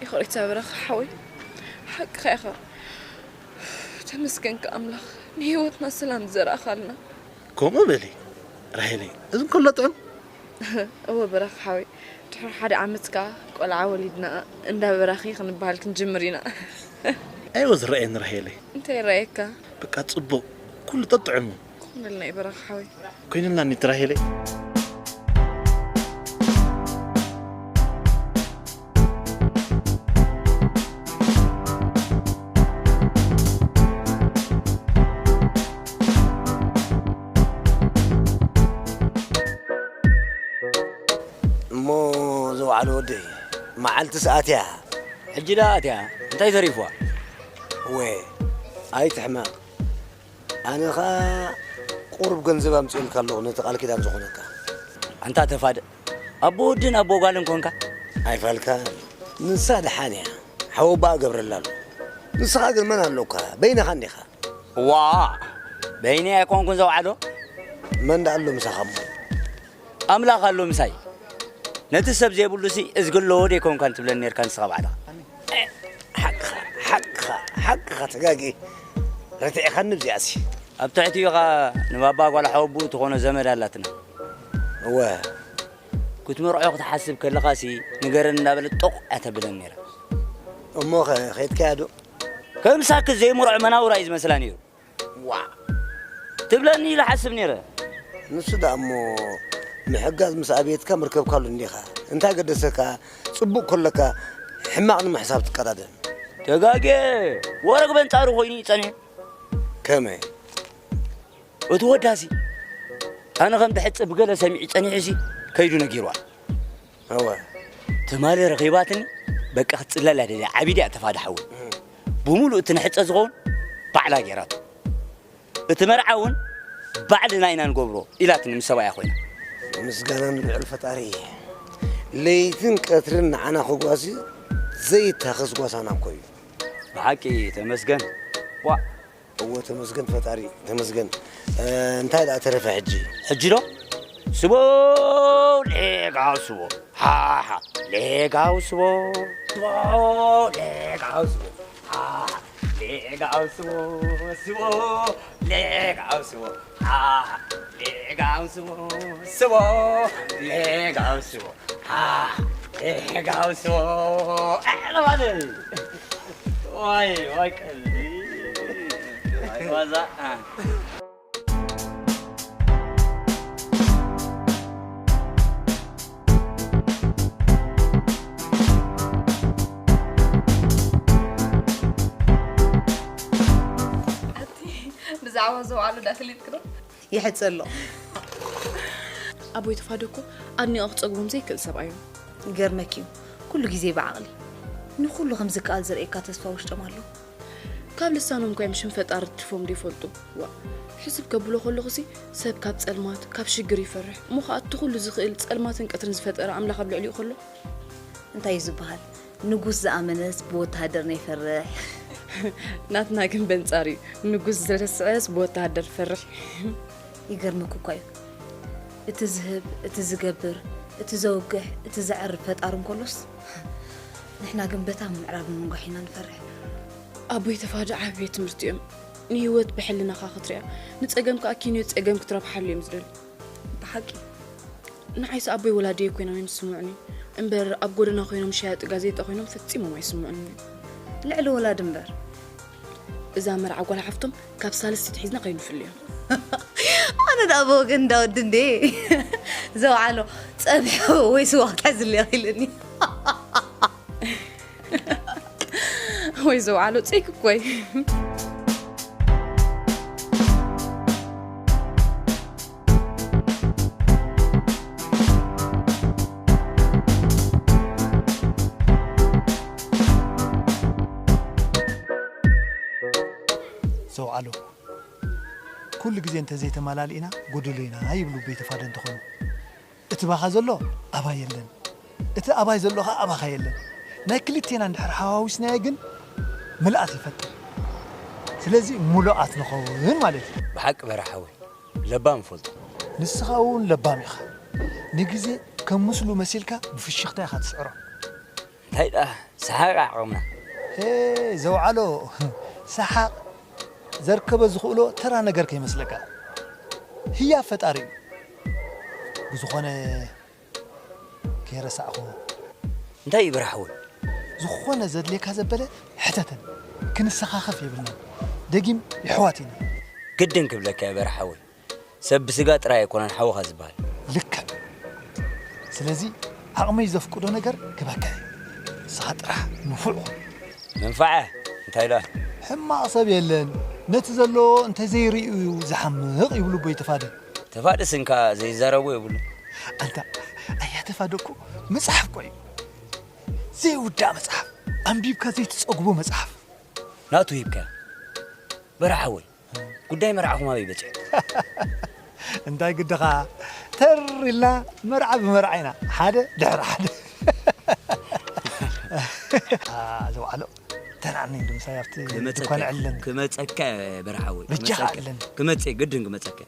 ይቕሬታ ብራኺ ሓወይ፣ ሓቅኻ ኢኻ። ተመስገንካ ኣምላኽ፣ ንህይወትና ሰላም ዘርኣኻልና። ከምኡ በሊ ራሄለይ፣ እዚ እንከሎ ጥዑም። እወ ብራኺ ሓወይ፣ ድሕሪ ሓደ ዓመት ከኣ ቆልዓ ወሊድና እንዳ ብራኺ ክንበሃል ክንጅምር ኢና። ኣይወ ዝረኣየኒ ራሄለይ። እንታይ ይረኣየካ? በቃ ጽቡቕ፣ ኩሉ ጠጥዕሙ። ኮይነልና እዩ ብራኺ ሓወይ። ኮይነልና ኒቲ ራሄለይ። መዓልቲ ሰኣት እያ። ሕጂ ደኣ ኣትያ እንታይ ተሪፍዋ? ወ ኣይትሕመቕ። ኣነ ኸኣ ቁሩብ ገንዘብ ኣምፅኡልካ ኣለኹ ነቲ ቃል ኪዳን ዝኾነካ። ኣንታ ተፋደ፣ ኣቦ ወድን ኣቦ ጓልን ኮንካ? ኣይፋልካ። ንሳ ደሓን እያ። ሓወባኣ ገብረላ ኣሎ። ንስኻ ግን መን ኣለካ? በይንኻ እንዲኻ። ዋ በይነይ ኣይኮንኩን ዘውዓሎ። መን ደኣ ኣሎ ምሳኻ እሞ? ኣምላኽ ኣሎ ምሳይ። ነቲ ሰብ ዘይብሉሲ እዝጊ ኣለዎ ደይኮንካን ትብለኒ ነርካ ንስኻ ባዕልኻ። ሓቅኻ ሓቅኻ ሓቅኻ ተጋጊ። ረቲዕኻኒ ብዚኣሲ። ኣብ ትሕቲ ኢኻ ንባባ ጓል ሓወብኡ ትኾኖ ዘመድ ኣላትና። እወ ክትምርዖ ክትሓስብ ከለኻሲ ንገረኒ እንዳበለት ጦቕ እያ ተብለኒ ነይራ። እሞ ኸ ኸይድካያ ዶ? ከምሳኪ ዘይምርዖ መናውራ እዩ ዝመስላ ነይሩ። ዋ ትብለኒ ኢለ ሓስብ ነይረ። ንሱ ደኣ እሞ ምሕጋዝ ምስ ኣብየትካ ምርከብካሉ እንዲኻ። እንታይ ገደሰካ? ጽቡቕ ከለካ ሕማቕ ንምሕሳብ ትቀዳደም። ተጋጌ ወረግ በንጻሩ ኮይኑ ይጸንሕ። ከመይ? እቲ ወዳሲ ኣነ ከም ድሕጽብ ገለ ሰሚዑ ጸኒሑሲ ከይዱ ነጊርዋ። እወ ትማሊ ረኺባትኒ። በቃ ክትጽለል እያ ደልያ። ዓቢድ እያ ተፋዳ ሓወይ። ብምሉእ እቲ ንሕጸ ዝኸውን ባዕላ ገይራቶ። እቲ መርዓ እውን ባዕልና ኢና ንገብሮ ኢላትኒ ምስ ሰብኣያ ኮይና። ምስጋና ንልዑል ፈጣሪ። ለይትን ቀትርን ንዓና ክጓሲ ዘይታኸስ ጓሳና እኮ እዩ። ብሓቂ ተመስገን። ዋ እወ ተመስገን ፈጣሪ ተመስገን። እ፣ እንታይ ደኣ ተረፈ ሕጂ? ሕጂ ዶ ስቦ ሌጋው ስቦ። ሃሃ ሌጋው ስቦ። ስቦ ሌጋው ስቦ። ሃሃ ሌጋው ስቦ። ስቦ ሌጋው ስቦ። ሃሃ ሌጋው ስቦ። ስቦ ሌጋው ስቦ። ሃሃ ሌጋው ስቦ። ኣዕለባለ ዋይ ዋይ ቀልዲ ዋይ ዋዛ። ኣቲ ብዛዕባ ዘውዓሉ ዳ ፈሊጥክ ዶ? ይሕጸ ኣሎ። ኣቦይ ተፋደ እኮ ኣድኒቐ ክጸግቦም ዘይክእል ሰብኣይ እዩ። ይገርመኪ እዩ፣ ኩሉ ግዜ ብዓቕሊ ንኹሉ ከም ዝከኣል ዘርእየካ ተስፋ ውሽጦም ኣሎ። ካብ ልሳኖም እኳ እዮም ሽም ፈጣሪ ትርፎም ዘይፈልጡ። ዋ ሕስብ ከብሎ ከለኹሲ ሰብ ካብ ጸልማት ካብ ሽግር ይፈርሕ እሞ ኸኣ እቲ ኩሉ ዝኽእል ጸልማትን ቀትርን ዝፈጠረ ኣምላኽ ኣብ ልዕሊኡ ከሎ እንታይ እዩ ዝበሃል? ንጉስ ዝኣመነስ ብወተሃደር ነይፈርሕ። ናትና ግን በንጻር እዩ። ንጉስ ዝረስዐስ ብወተሃደር ፈርሕ። ይገርመኩ እኳ እዩ። እቲ ዝህብ፣ እቲ ዝገብር፣ እቲ ዘውግሕ፣ እቲ ዘዕርብ ፈጣሪ እንከሎስ ንሕና ግን በታ ምዕራብን ምንጓሕ ኢና ንፈርሕ። ኣቦይ ተፋደ ዓቢ ቤት ትምህርቲ እዮም። ንህይወት ብሕልናኻ ክትሪኣ፣ ንጸገም ከኣ ኪንዮ ጸገም ክትረብሓሉ እዮም ዝደልዩ። ብሓቂ ንዓይሲ ኣቦይ ወላዲየይ ኮይኖም እዮም ዝስምዑኒ እምበር ኣብ ጎደና ኮይኖም ሸያጢ ጋዜጣ ኮይኖም ፈጺሞም ኣይስምዑንን እዮም። ልዕሊ ወላዲ እምበር። እዛ መርዓ ጓል ሓፍቶም ካብ ሳልስቲ ትሒዝና ከይንፍልዮም። ኣነ ደኣ ብወገን እንዳ ወዲ እንዴ ዘውዓሎ ጸብሒ ወይ ስዋ ክትሕዝለይ ኢሉኒ። ወይ ዘውዓሎ ጸይክ እኮይ። ዘውዓሎ ኩሉ ግዜ እንተዘይተመላሊእና ጎደሎ ኢና ይብሉ ቤተፋደ እንተኾኑ። እቲ ባኻ ዘሎ ኣባይ የለን፣ እቲ ኣባይ ዘሎ ኸኣ ኣባኻ የለን። ናይ ክልቴና እንድሕር ሓዋዊስናዮ ግን ምልኣት ይፈጥር። ስለዚ ሙሉኣት ንኸውን ማለት እዩ። ብሓቂ በራሕ ሓወይ ለባም እፈልጦ። ንስኻ እውን ለባም ኢኻ። ንግዜ ከም ምስሉ መሲልካ ብፍሽኽታ ኢኻ ትስዕሮ። እንታይ ደኣ ሰሓቕ ዓቕምና። ሄ ዘውዓሎ ሰሓቕ ዘርከበ ዝኽእሎ ተራ ነገር ከይመስለካ። ህያብ ፈጣሪ እዩ። ብዝኾነ ከይረሳዕኹ። እንታይ እዩ በራሕ ሓወይ? ዝኾነ ዘድልየካ ዘበለ ሕተተን። ክንሰኻኸፍ የብልናን። ደጊም የሕዋት ኢና። ግድን ክብለካ እየ በራሕ ሓወይ። ሰብ ብስጋ ጥራይ ኣይኮነን ሓውኻ ዝበሃል። ልክዕ። ስለዚ ዓቕመይ ዘፍቅዶ ነገር ክበካ እየ። ንስኻ ጥራሕ ንፉዕ ኹን። መንፋዐ እንታይ ኢላ? ሕማቕ ሰብ የለን። ነቲ ዘለዎ እንተዘይርእዩ እዩ ዝሓምቕ ይብሉ ኣቦይ ተፋደ። ተፋደ ስንካ ዘይዛረቦ የብሉን። ኣንታ ኣያ ተፋደ እኮ መጽሓፍ እኮ እዩ። ዘይውዳእ መጽሓፍ፣ ኣንቢብካ ዘይትጸግቦ መጽሓፍ። ናቱ ሂብካ። በረሓወይ፣ ጉዳይ መርዓኹም ኣበይ በጺሑ? እንታይ ግድኻ? ተር ኢልና መርዓ ብመርዓ ኢና፣ ሓደ ድሕሪ ሓደ። አ፣ ዘውዓሎ፣ ተናዕኒ እንዶ ምሳይ ኣብቲ ድኳን ዕለኒ። ክመጸካ በረሓወይ፣ በጃኻ ክመጸካ። ዕለኒ። ክመጽእ፣ ግድን ክመጸካ።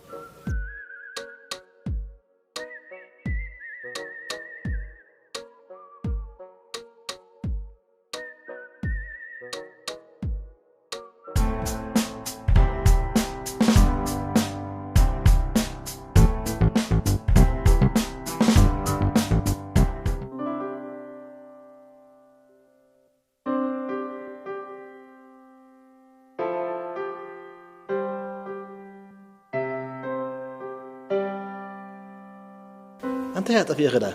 ኣንታ እያ ጠፊእኺ ደኣ?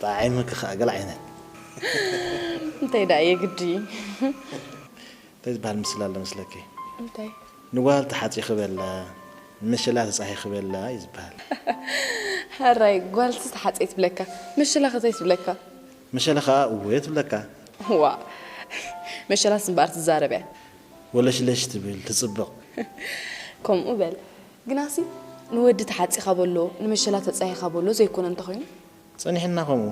ጣዒምኪ ኸኣ ገለ ዓይነት። እንታይ ደኣ የግዲ? እንታይ ዝበሃል ምስላ ኣሎ መስለኪ? እንታይ? ንጓል ተሓጺኺ በላ፣ ንመሸላ ተጻሂኺ በላ እዩ ዝበሃል። ሕራይ፣ ጓልሲ ተሓጽየ ትብለካ፣ መሸላ ከ እንታይ ትብለካ? መሸላ ኸኣ እወ ትብለካ። ዋ፣ መሸላስ እምበኣር ትዛረብ እያ። ወለሽለሽ ትብል፣ ትጽብቕ። ከምኡ በል። ግናሲ፣ ንወዲ ተሓጺኻ በሎ፣ ንመሸላ ተጻሂኻ በሎ ዘይኮነ እንተኾይኑ? ጸኒሕና ከምኡ፣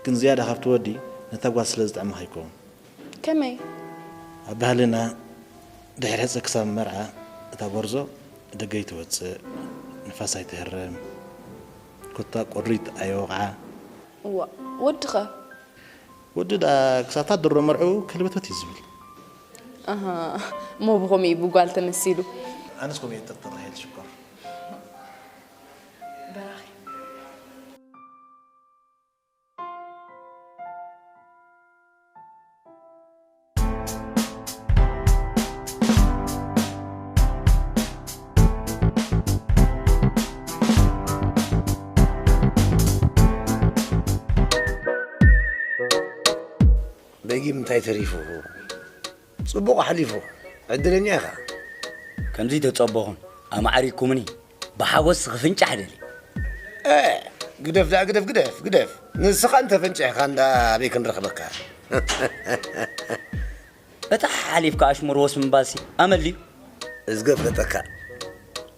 ግን ዝያዳ ካብቲ ወዲ ነታ ጓል ስለ ዝጥዕማ ከይከውን። ከመይ? ኣብ ባህልና፣ ድሕሪ ሕጸ ክሳብ መርዓ፣ እታ ጎርዞ ደገ ኣይትወጽእ፣ ንፋስ ኣይትህረም፣ ኮታ ቁሪት ኣየወቕዓ። እዋ፣ ወድኸ? ወዲ ደኣ ክሳብ እታ ድሮ መርዕኡ ከልበትበት እዩ ዝብል። ኣሃ፣ እሞ ብኸምኡ እዩ ብጓል ተመሲሉ። ኣነስ ከምኡ እየ ጥርጥር ራሄል ሽኮር። በራኺ። ደጊም እንታይ ተሪፉ? ጽቡቕ ኣሕሊፉ። ዕድለኛ ኢኻ። ከምዚ ተጸበኹን ኣማዕሪኩምኒ። ብሓጎስ ክፍንጫሕ ደሊ። እ፣ ግደፍ ደኣ፣ ግደፍ፣ ግደፍ፣ ግደፍ። ንስኻ እንተ ፈንጭሕካ እንዳ ኣበይ ክንረኽበካ? እታ ሓሊፍካ ኣሽሙር ወስ ምባልሲ ኣመል ድዩ? እዝገ ፍለጠካ።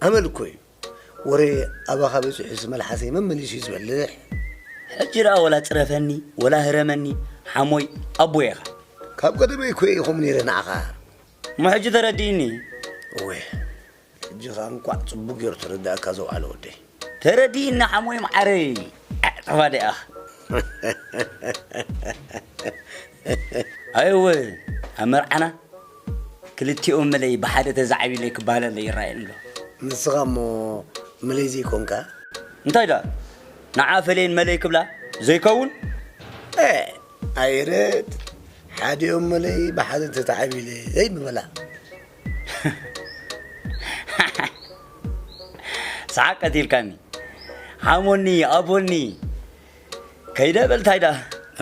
ኣመል እኮ እዩ። ወረ ኣባኻ በጺሑስ መልሓሰይ መመሊሱ እዩ ዝበልሕ። ሕጂ ደኣ ወላ ጽረፈኒ፣ ወላ ህረመኒ፣ ሓሞይ ኣቦይ ኢኻ። ካብ ቀደመይ እኮ እየ ከምኡ ነይረ ንዓኻ። እሞ ሕጂ ተረዲእኒ። እወ። ሕጂ ኸኣ እንቋዕ ጽቡቕ ገይሩ ተረዳእካ ዘውዓለ ወደይ። ተረዲእኒ ሓሞይ መዓረይ። ጠፋ ደኣ። ኣይወ፣ ኣብ መርዓና ክልቲኦም መለይ ብሓደ ተዛዕቢለይ ክበሃል ኣሎ ይረኣየኒ ኣሎ። ንስኻ እሞ መለይ ዘይኮንካ? እንታይ ደኣ? ንዓ ፈለየን መለይ ክብላ ዘይከውን? እ፣ ኣይረድ። ሓዲኦም መለይ ብሓደ ተተዓቢለ ዘይምበላ። ሰሓቅ ቀቲልካኒ። ሓሞኒ፣ ኣቦኒ። ከይደ በል እንታይ ደኣ?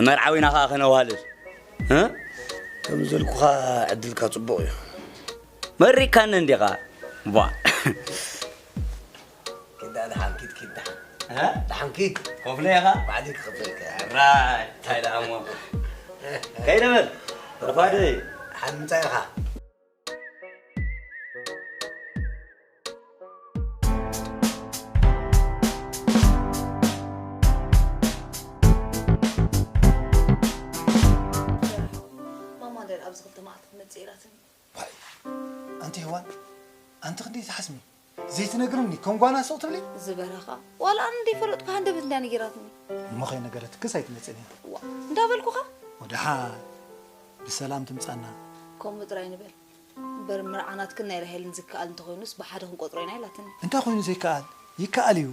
መርዓዊና ኸኣ ከነዋልድ። እ? ከም ዘልኩኻ ዕድልካ ጽቡቕ እዩ። መሪካኒ እንዲኻ። ቧ። ኪዳ ደሓን ኪድ፣ ኪድ ደሓን። እ? ደሓን ኪድ። ኮፍለ ኢኻ? ባዕለይ ክኸፍለልካ እየ። ራይ፣ እንታይ ደኣ እሞ። ከይደ በል። ርፋደይ። ሓን ምንታይ ኢኻ? ማማ ደር ኣብዚ ክልተ መዓልቲ ትመጽእ ኢላትኒ። ዋይ፣ ኣንቲ ሄዋን፣ ኣንቲ ክንደይ ትሓስሚ? ዘይትነግርኒ፣ ከም ጓና ስቕ ትብሊ? ዝበረኻ። ዋላ ኣነ እንደይፈለጥኩ ሃንደበት እንዳ ነጊራትኒ። እሞ ከይነገረትክስ ኣይትመጽእን እያ። ዋ፣ እንዳበልኩኻ? ወደሓ ብሰላም ትምጻና። ከምኡ ጥራይ ንበል። እምበር መርዓ ናትክን ናይ ራሄልን ዝከኣል እንተኾይኑስ ብሓደ ክንቆጽሮ ኢና ኢላትኒ። እንታይ ኮይኑ ዘይከኣል? ይከኣል እዩ።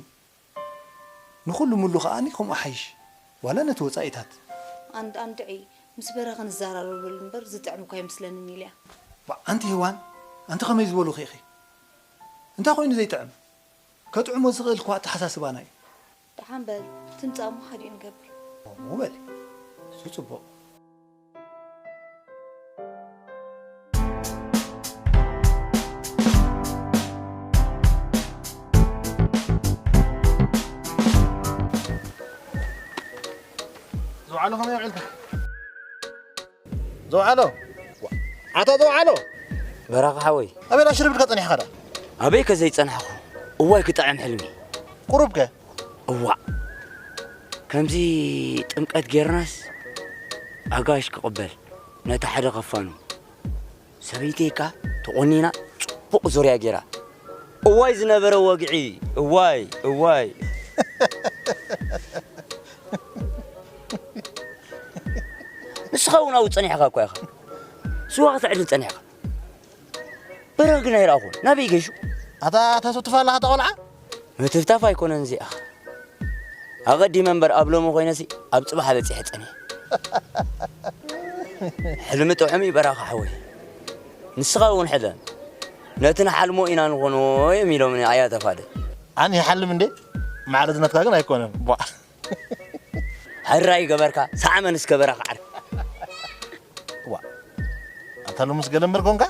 ንኹሉ ምሉ ከኣኒ ከምኡ ሓይሽ። ዋላ ነቲ ወጻኢታት። ኣንድ-፣ ኣንድዒ፣ ምስ በረኸ ንዘራረበሉ እምበር ዝጥዕም እኳ ኣይመስለንን ኢለያ። ዋ፣ ኣንቲ ሄዋን፣ ኣንቲ ከመይ ዝበሉኺ ኢኺ? እንታይ ኮይኑ ዘይጥዕም? ከጥዕሞ ዝኽእል እኳ ኣተሓሳስባና እዩ። ደሓን በል፣ ትምጻእ እሞ ሓዲኡ ንገብር። ከምኡ በሊ። እሱ ጽቡቕ። ዝውዓ ከመይ ውዒልካ? ዘውዓሎ። ኣታ ዘውዓሎ። በራኻ ሓወይ። ኣበይ ሽርብልካ ጸኒሕካ ዳ? ኣበይ ከ ዘይጸናሕኩ? እዋይ ክጥዕም ሕልሚ። ቁሩብ ከ? እዋእ። ከምዚ ጥምቀት ጌርናስ ኣጋይሽ ክቕበል ነቲ ሓደ ከፋኑ። ሰበይተይ ከኣ ተቖኒና ጽቡቕ ዙርያ ጌራ። እዋይ ዝነበረ ወግዒ፣ እዋይ፣ እዋይ። ንስኻ እውን ኣብኡ ጸኒሕካ እኳ ኢኻ። ስዋ ከተዕድል ጸኒሕካ። በረኻ ግን ኣይረኣኹን። ናበይ ገሹ? ኣታ ተሰትፋ ኣለኻ እታ ቆልዓ? ምትፍታፍ ኣይኮነን እዚኣ። ኣቐዲመ እምበር ኣብ ሎሚ ኮይነሲ ኣብ ጽባሕ በጺሐ ጸኒሐ። ሕልሚ ጥዑም እዩ በራኻ ሓወይ። ንስኻ እውን ሕለም። ነቲ ንሓልሞ ኢና ንኾኖ እዮም ኢሎምኒ ኣያ ተፋደ። ኣነ ይሓልም እንዴ? ማዕረ ዝነትካ ግን ኣይኮነን። ቧ። ሕራይ ገበርካ፣ ሳዕመን እስከ በራኻ ዓርኪ። ዋ። ኣታ ሎምስ ገለ እምበር ኮንካ?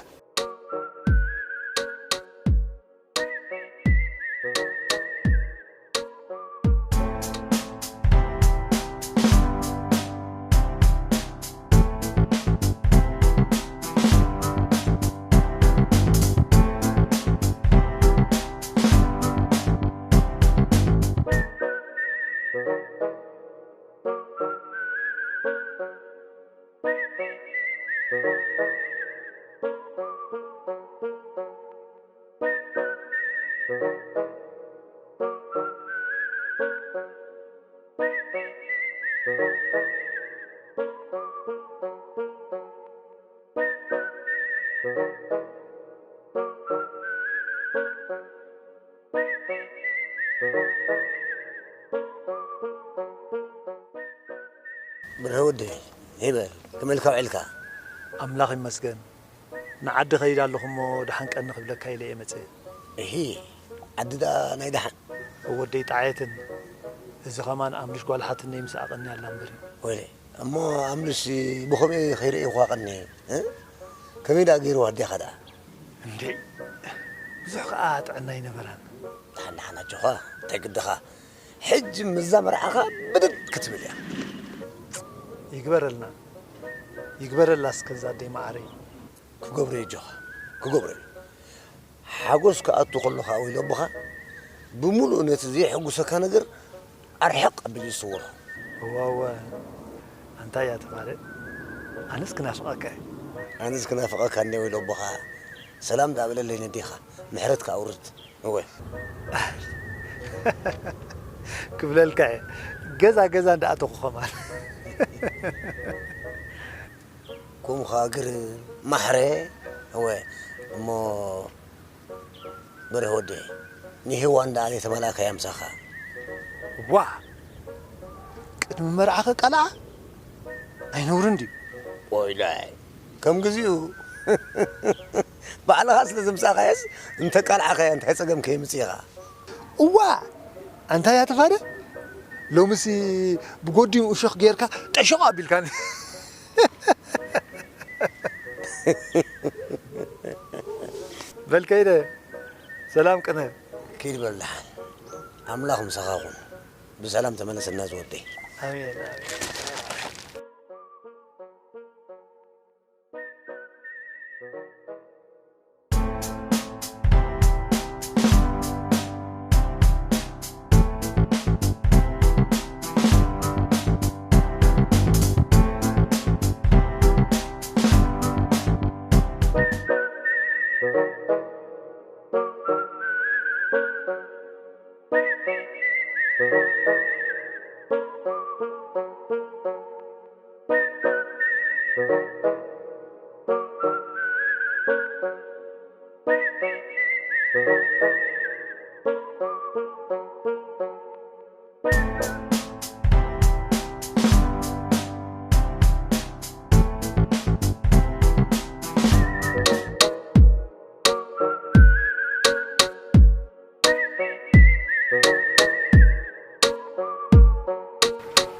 ብርሀ ወደይ፣ ሄበ፣ ከመይ ኢልካ ውዒልካ? ኣምላኽ ይመስገን። ንዓዲ ከይድ ኣለኹ እሞ ደሓን ቀኒ ክብለካ ኢለ እየ መጽእ። እሂ፣ ዓዲ ደኣ ናይ ደሓን። ወደይ ጣዕየትን፣ እዚ ኸማን ኣምልሽ ጓል ሓትነይ ምስ ኣቐኒ ኣላ እምበር እዩ። ወይለይ፣ እሞ ኣምልሽ ብኸመይ ከይርእይኹዋ ቀኒ፣ እ? ከመይ ደኣ ገይርዋ ኣዴኻ ደኣ? እንዴ፣ ብዙሕ ከኣ ጥዕና ኣይነበራን። ደሓን ደሓን ኣጆኻ፣ እንታይ ግድኻ? ሕጂ ምስዛ መርዓኻ ብድድ ክትብል እያ። ይግበረልና፣ ይግበረላ እስከ እዛ ኣደይ መዓረይ። ክገብሮ እዩ ኣጆኻ፣ ክገብሮ እዩ። ሓጎስ ክኣቱ ከሎ ኸኣ ወይለቦኻ ብምሉእ ነቲ ዘየሐጉሰካ ነገር ኣርሕቕ ኣቢሉ እዩ ዝስወሮ። እወ፣ እወ። ኣንታ እያ ተፋደ? ኣነስ ክናፍቐካ እየ። ኣነስ ክናፍቐካ እኒአ ወይለቦኻ። ሰላም ደኣ በለለይ ነዴኻ። ምሕረት ከኣ ኣውርድ። እወ። ክብለልካ እየ። ገዛ ገዛ እንዳኣተኹ ኸማን። ከምኡ ኸኣ ግርም ማሕረ። እወ። እሞ በርሀ ወደይ፣ ንሄዋን ደኣ ዘይተመላእካያ ምሳኻ? ዋእ! ቅድሚ መርዓ ክቃልዓ? ኣይነውርን ድዩ? ወይላይ፣ ከም ግዚኡ። ባዕልኻ ስለ ዘምጻእካያስ እንተቃልዓኻያ እንታይ ጸገም ከየምጽእ ኢኻ? እዋእ! ኣንታ እያ ተፋደ? ሎምሲ ብጎዲኑ እሾኽ ጌርካ ጠሸቕ ኣቢልካኒ። በል ከይደ፣ ሰላም ቅነ። ኪድ በል ደሓን። ኣምላኽ ምሳኻ ኹን። ብሰላም ተመለሰና ዝወደይ። ኣሜን፣ ኣሜን።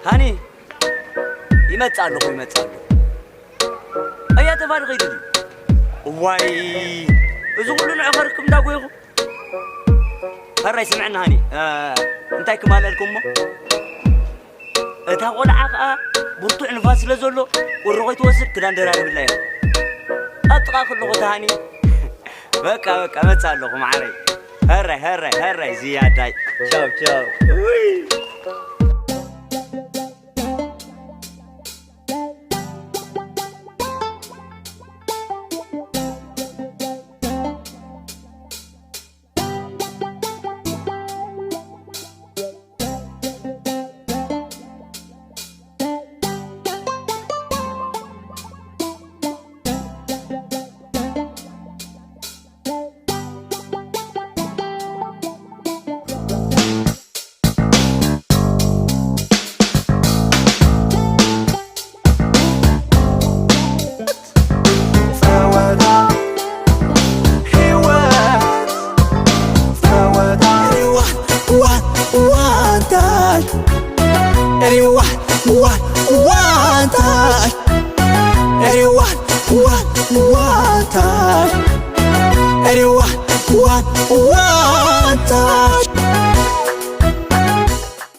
ሃኒ፣ ይመጽእ ኣለኹ፣ ይመጽእ ኣለኹ። ኣያ ተፋዲ ከይዱ ድዩ? እዋይ፣ እዚ ኩሉ ንዑ ከርክብ እንዳ ጎይኹ። ሕራይ ስምዕና ሃኒ፣ እ፣ እንታይ ክማለልኩም እሞ? እታ ቆልዓ ኸኣ ብርቱዕ ንፋስ ስለ ዘሎ ቁሪ ከይትወስድ ክዳን ደራርብላ እየ። ኣብ ጥቓ ከለኹ ተሃኒ። በቃ በቃ መጽእ ኣለኹ ማዓረይ። ሀራይ ሀራይ ሀራይ ዝያዳይ። ቻው ቻው። ውይ። ጸወታ ህይወት ጸወታ ሪዋን ዋን ዋንታይ ሪዋን ዋን ዋንታይ ሪዋን ዋን ዋንታይ ሪዋን ዋን ዋንታይ